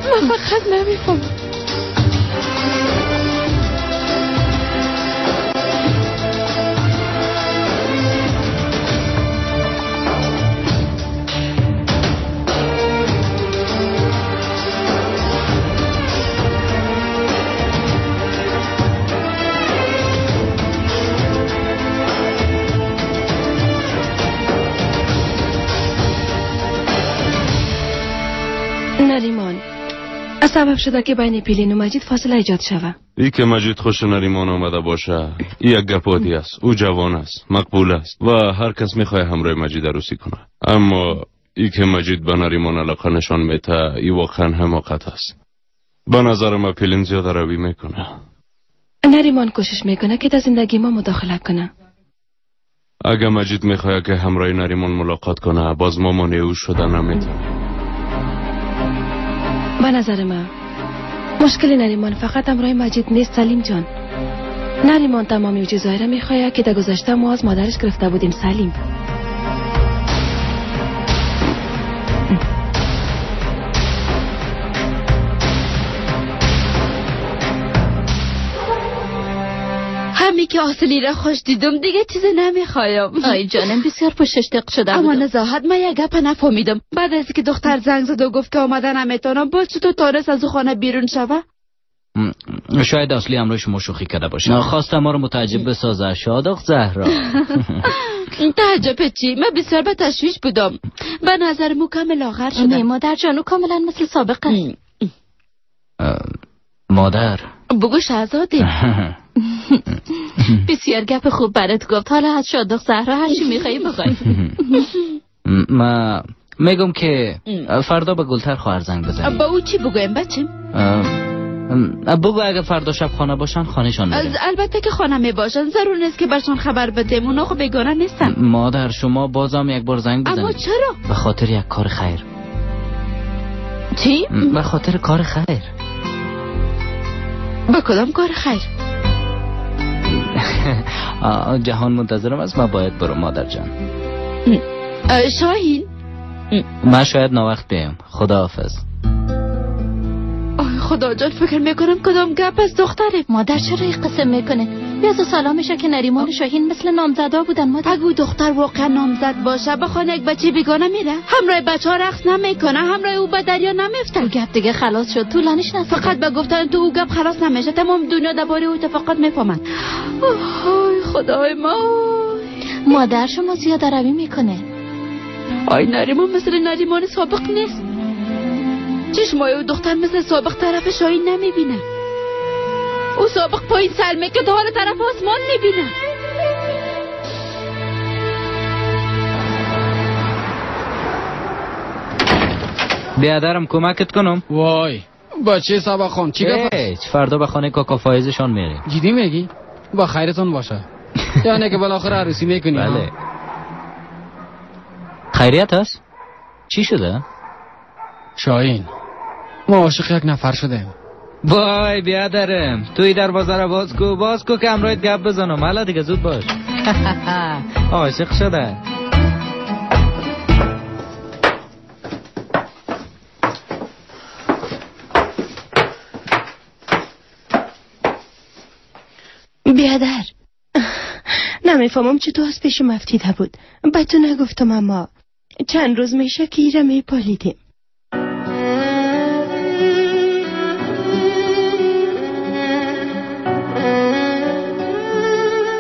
من فقط نمیفهمم. نریمان سبب شده که بین پیلین و مجید فاصله ایجاد شوه. ای که مجید خوش نریمان آمده باشه ای یک گپ عادی است. او جوان است، مقبول است و هر کس میخواه همراه مجید عروسی کنه. اما ای که مجید به نریمان علاقه نشان میته ای واقعا حماقت است. به نظر ما پیلین زیاده روی میکنه. نریمان کوشش میکنه که در زندگی ما مداخله کنه. اگه مجید میخواه که همراه نریمان ملاقات کنه باز ما مانع او شده نمیتونیم. به نظر من مشکل نریمان فقط همراه مجید نیست سلیم جان. نریمان تمامی چیزهایی را میخواهد که در گذشته ما از مادرش گرفته بودیم سلیم. همی که آسلی را خوش دیدم دیگه چیز نمیخوایم. آی جانم بسیار پشتش دق شده بودم. اما نزاهت من یک گپ نفهمیدم. بعد از اینکه دختر زنگ زد و گفت که آمده نمیتونم، باز چطور تانست از او خانه بیرون شوه؟ شاید اصلی همراه شما شوخی کرده باشه. خواستم ما رو متعجب بسازه. شادخ زهرا. تعجب چی؟ من بسیار به تشویش بودم. به نظر مو کم لاغر شدم. نه مادر جان او کاملا مثل سابق است. مادر بگو شهزاده. بسیار گپ خوب برات گفت. حالا از شادخ زهرا هر چی میخوایی بخوای. ما میگم که فردا به گلتر خواهر زنگ بزنیم. با او چی بگویم بچه؟ بگو اگه فردا شب خانه باشن خانهشان میریم. البته که خانه میباشن، ضرور نیست که برشان خبر بدیم. اونا خب بیگانه نیستن. مادر شما بازم یک بار زنگ بزنید. اما چرا؟ به خاطر یک کار خیر. چی؟ به خاطر کار خیر. به کدام کار خیر؟ جهان منتظرم است، من باید برم مادر جان. شاهین من شاید ناوقت بیایم. خداحافظ. آی خدا جان، فکر میکنم کدام گپ از دختره. مادر چرا این قسم میکنه؟ بیاز و سلامشه که نریمان و شاهین مثل نامزدا بودن. مادر اگه دختر واقعا نامزد باشه به خانه یک بچه بیگانه میره، همراه بچه ها رقص نمیکنه، همراه او به دریا نمیفته. او گپ دیگه خلاص شد، طولانیش نسید. فقط به گفتن تو او گپ خلاص نمیشه، تمام دنیا درباره او اتفاقات میفهمن. آی خدای ما. مادر شما زیاده روی میکنه. آی نریمان مثل نریمان سابق نیست. چشمای او دختر مثل سابق طرف شاهین نمیبینه. او سابق پایین سر میکرد، حال طرف آسمان میبینه. بیادرم کمکت کنم. وای بچه سبا خان چی گفت؟ هیچ، فردا به خانه کاکا فایزشان میریم. جدی میگی؟ با خیرتون باشه. یعنی که بالاخره عروسی میکنی. بله. خیریت هست؟ چی شده؟ شاهین ما عاشق یک نفر شدیم. وای بیادرم، توی دروازه را باز کو، باز کو که همراهت گپ بزنم. حالا دیگه زود باش. عاشق شده. بیادر، نمیفهمم چطور از پیشم افتیده بود. به تو نگفتم، اما چند روز میشه که ایره میپالیدیم.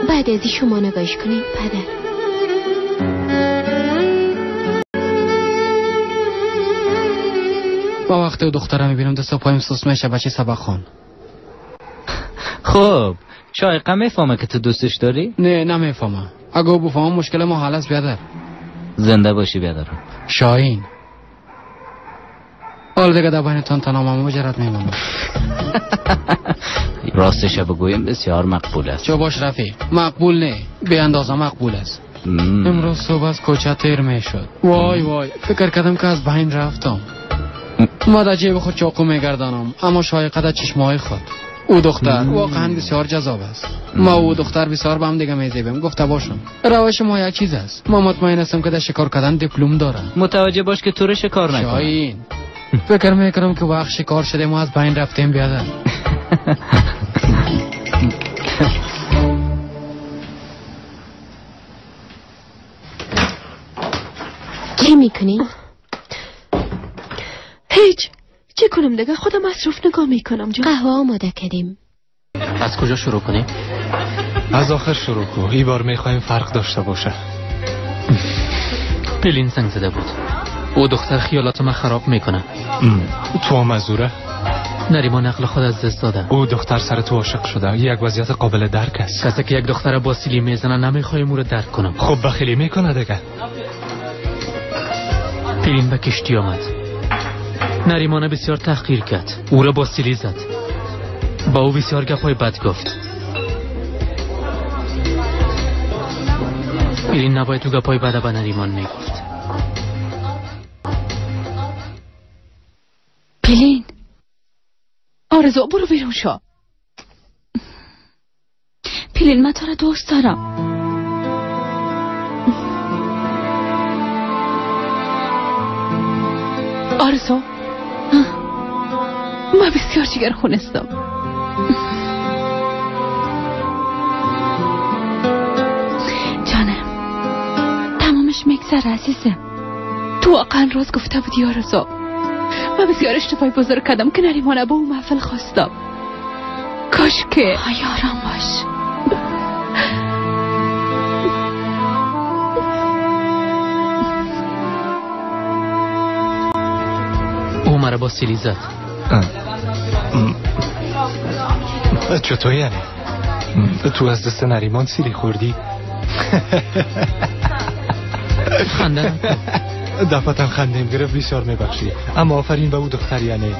بعد از شما نگاهش کنید پدر. با وقتی دخترم میبینم دست پایم سوس میشه. بچه سبق خان. خب شایقه میفهمه که تو دوستش داری؟ نه نمیفهمه. اگه بفهمم مشکل ما حل است بیادر. زنده باشی بیادر. شاهین حال دیگه در بینتان تنها مجرد میمونم. راستش بگویم بسیار مقبول است. چه باش رفیق، مقبول نه، به اندازه مقبول است. امروز صبح از کوچه تیر میشد. وای وای، فکر کردم که از بین رفتم. ما در جیب خود چاقو میگردانم، اما شایقه در چشمای خود. او دختر واقعا بسیار جذاب است. ما او دختر بسیار به هم دیگه میزیبیم. گفته باشم روش ما یک چیز است. ما مطمئن هستم که در شکار کردن دیپلم دارم. متوجه باش که تو رو شکار نکنه. شاهین فکر میکنم که وقت شکار شده، ما از بین رفتیم بیادر. چی میکنی؟ هیچ. چه کنم دیگه، خودم مصروف نگاه میکنم. جان قهوه آماده کردیم. از کجا شروع کنیم؟ از آخر شروع کن. این بار میخوایم فرق داشته باشه. پلین زنگ زده بود. او دختر خیالات من خراب میکنه. تو هم از اوره؟ نریمان عقل خود از دست داده. او دختر سر تو عاشق شده. یک وضعیت قابل درک است. کسی که یک دختر با سیلی میزنه نمیخوایم او رو درک کنم. خب بخیلی میکنه دیگه. پلین به کشتی آمد. نریمان بسیار تحقیر کرد. او را با سیلی زد. با او بسیار گپای بد گفت. پلین نباید تو گپای بد به نریمان میگفت. پلین، آرزو برو بیرون شو. پلین من تو را دوست دارم. آرزو من بسیار جگر خونستم. جانم تمامش میگذره عزیزم. تو واقعا راست گفته بودی آرزو. من بسیار اشتباهی بزرگ کردم که نریمانه با او محفل خواستم. کاش که آی آرام باش. او مرا با سیلی زد. چطور یعنی؟ تو از دست نریمان سیلی خوردی؟ خنده دفعتا خندیم گرفت. بسیار میبخشی، اما آفرین به او دختر. یعنی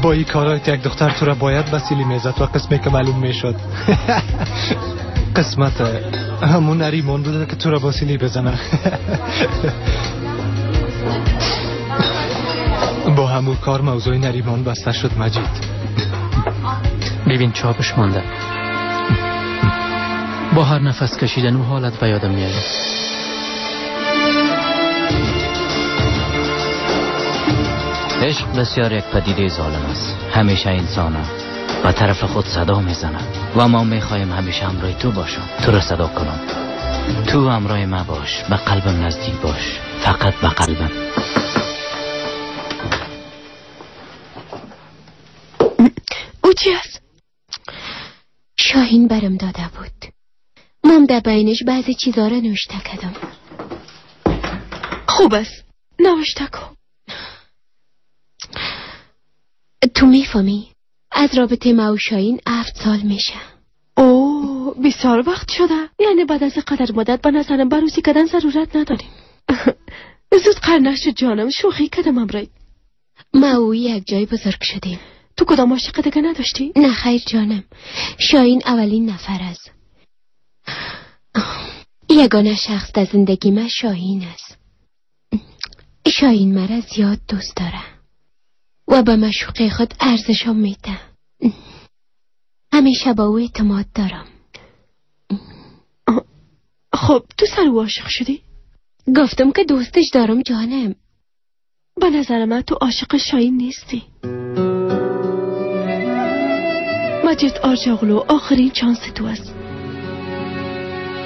با این کارایت یک دختر تو را باید به سیلی میزد و قسمی که معلوم میشد قسمت همون نریمان بوده که تو را با سیلی بزنه. با همون کار موضوع نریمان بسته شد مجید. ببین چاپش مانده. با هر نفس کشیدن او حالت به یادم میآید. عشق بسیار یک پدیده ظالم است. همیشه انسان به طرف خود صدا میزند و ما میخواهیم همیشه همراه تو باشم، تو را صدا کنم. تو همراه ما باش، به قلبم نزدیک باش، فقط به قلبم. او چی است؟ شاهین برم داده بود. مام در بینش بعضی چیزا را نوشته کردم. خوب است، نوشته کن. تو میفهمی؟ از رابطه ما و شاهین 7 سال میشه. اوه بسیار وقت شده. یعنی بعد از قدر مدت به نظرم بروسی کردن ضرورت نداریم. زود قرنش جانم، شوخی کردم امرای. ما او یک جای بزرگ شدیم. تو کدام عاشق دیگه نداشتی؟ نه خیر جانم، شاهین اولین نفر است. یگانه شخص در زندگی من شاهین است. شاهین مرا زیاد دوست داره و به معشوقه خود ارزشم میده. همیشه به او اعتماد دارم. خب تو سر او عاشق شدی؟ گفتم که دوستش دارم جانم. به نظر من تو عاشق شاهین نیستی. مجید آرجاغلو آخرین چانس تو است.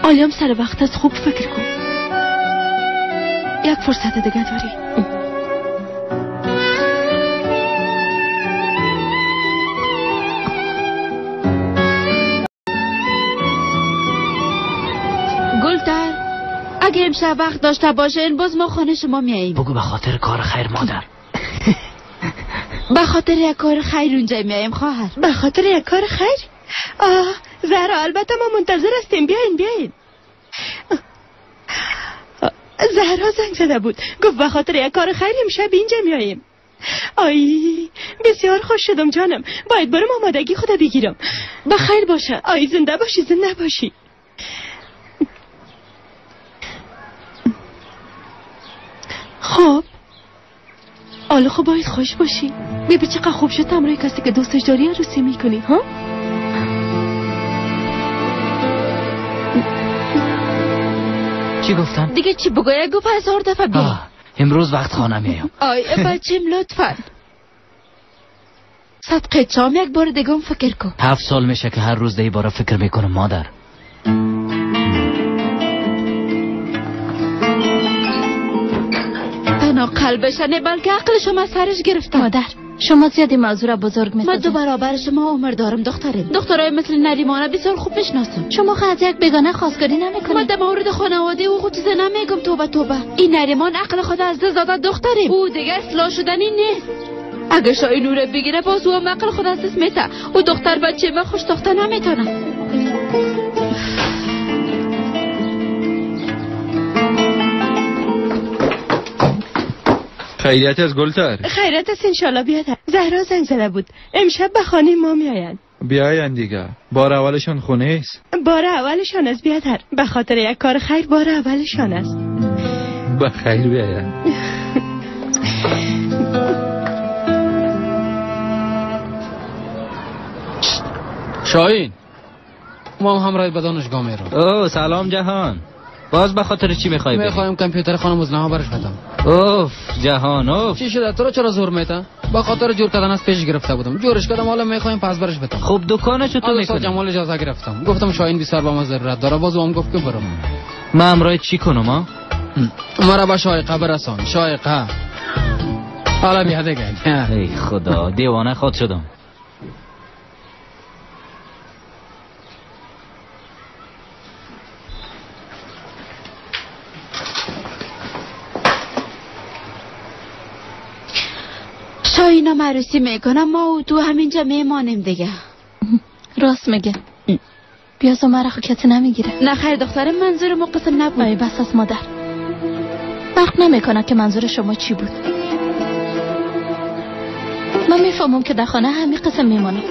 آلیم سر وقت از خوب فکر کن. یک فرصت دیگه داری. گلتر اگه امشب وقت داشته باشه باز ما خانه شما میاییم. بگو به خاطر کار خیر مادر. به خاطر یک کار خیر اونجا میاییم خواهر. به خاطر یک کار خیر؟ آه زهرا البته ما منتظر هستیم. بیاین بیاین. زهرا زنگ زده بود گفت به خاطر یک کار خیر امشب اینجا میاییم. آی بسیار خوش شدم جانم. باید برم آمادگی خدا بگیرم. به خیر باشه. آی زنده باشی زنده باشی. خب حالا خب باید خوش باشی. ببین چقدر خوب شد همراه کسی که دوستش داری عروسی میکنی. ها چی گفتم؟ دیگه چی بگوید؟ گفت 1000 دفعه بیا. امروز وقت خانه میایم. آی بچیم لطفا صدقه چام یک بار دیگه فکر کن. 7 سال میشه که هر روز دی باره فکر میکنم مادر. تنها قلبش نه بلکه عقلش هم از سرش گرفتم. مادر شما زیاد این موضوع را بزرگ میسازید. من 2 برابر شما عمر دارم دخترم. دخترای مثل نریمانه بسیار خوب میشناسم. شما خو از یک بیگانه خواستگاری نمیکنید. من در مورد خانواده او خود چیز نمیگم. توبه توبه. این نریمان عقل خود از دست داده دخترم. او دیگه اصلاح شدنی نیست. اگه شاهین او را بگیره باز او هم عقل خود از دست میده. او دختر بچه من خوش ساخته نمیتونه. خیریت از گلتر. خیریت است انشالله. بیاد زهرا زنگ زده بود امشب به خانه ما میآیند. بیاین دیگه. بار اولشان خونه است. بار اولشان است بیادر. به خاطر یک کار خیر بار اولشان است. به خیر بیاین. شاهین ما هم همراه به دانشگاه میرم. او سلام جهان. باز به خاطر چی میخوای بری؟ میخوایم کامپیوتر خانم ازنها برش بدم. اوف جهان اوف. چی شده؟ تو رو چرا زور میته؟ با خاطر جور کردن از پیش گرفته بودم. جورش کردم حالا میخوایم پس برش بدم. خب دکانش تو میکنی؟ از جمال اجازه گرفتم. گفتم شاهین بسیار با ما ضرورت داره. باز هم گفت که برم. من همراه چی کنم ها؟ مرا به شایقه برسان. شایقه. حالا بیا دیگه. ای خدا دیوانه خود شدم. شاهینا عروسی میکنم ما و تو همینجا میمانیم دیگه. راست میگه. بیاز و مرا خو کسی نمیگیره. نه خیر دخترم منظور ما قسم نبود. آی بس از مادر. فرق نمیکنه که منظور شما چی بود. من میفهمم که در خانه همین قسم میمانم.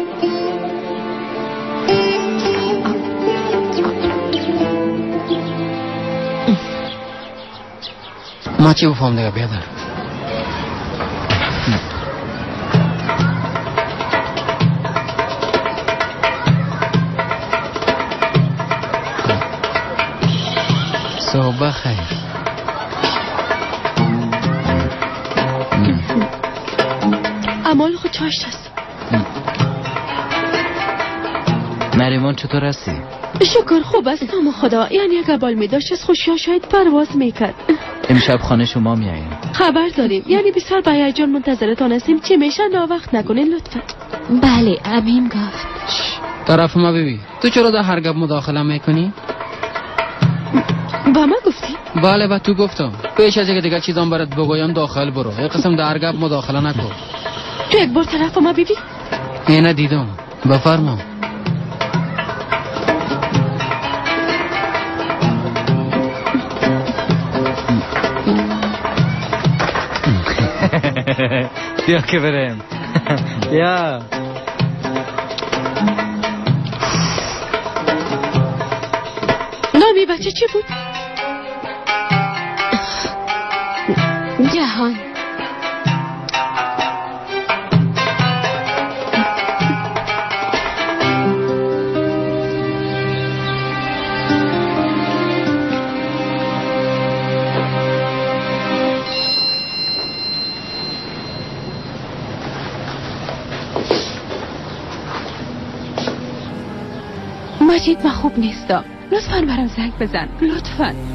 ما چی بفهم دیگه بیادر؟ صبح بخیر. امال خود چاشت است. نریمان چطور هستی؟ شکر خوب است نام خدا. یعنی اگر بال می داشت از خوشی شاید پرواز میکرد. امشب خانه شما میاییم. خبر داریم. یعنی بسیار با هیجان منتظرتان هستیم. چی میشه ناوقت نکنین لطفا. بله امیم گفت. طرف ما ببین تو چرا در هر گپ مداخله میکنی؟ با ما گفتی؟ بله با تو گفتم. پیش از اینکه دیگه چیزام برات بگویم داخل برو. یه قسم در گپ مداخله نکن. تو یک بار طرف ما ببین. اینه دیدم. بفرما. بیا که بریم. بیا. نامی بچه چی بود؟ جهان. مجید من خوب نیستم، لطفا برام زنگ بزن، لطفا.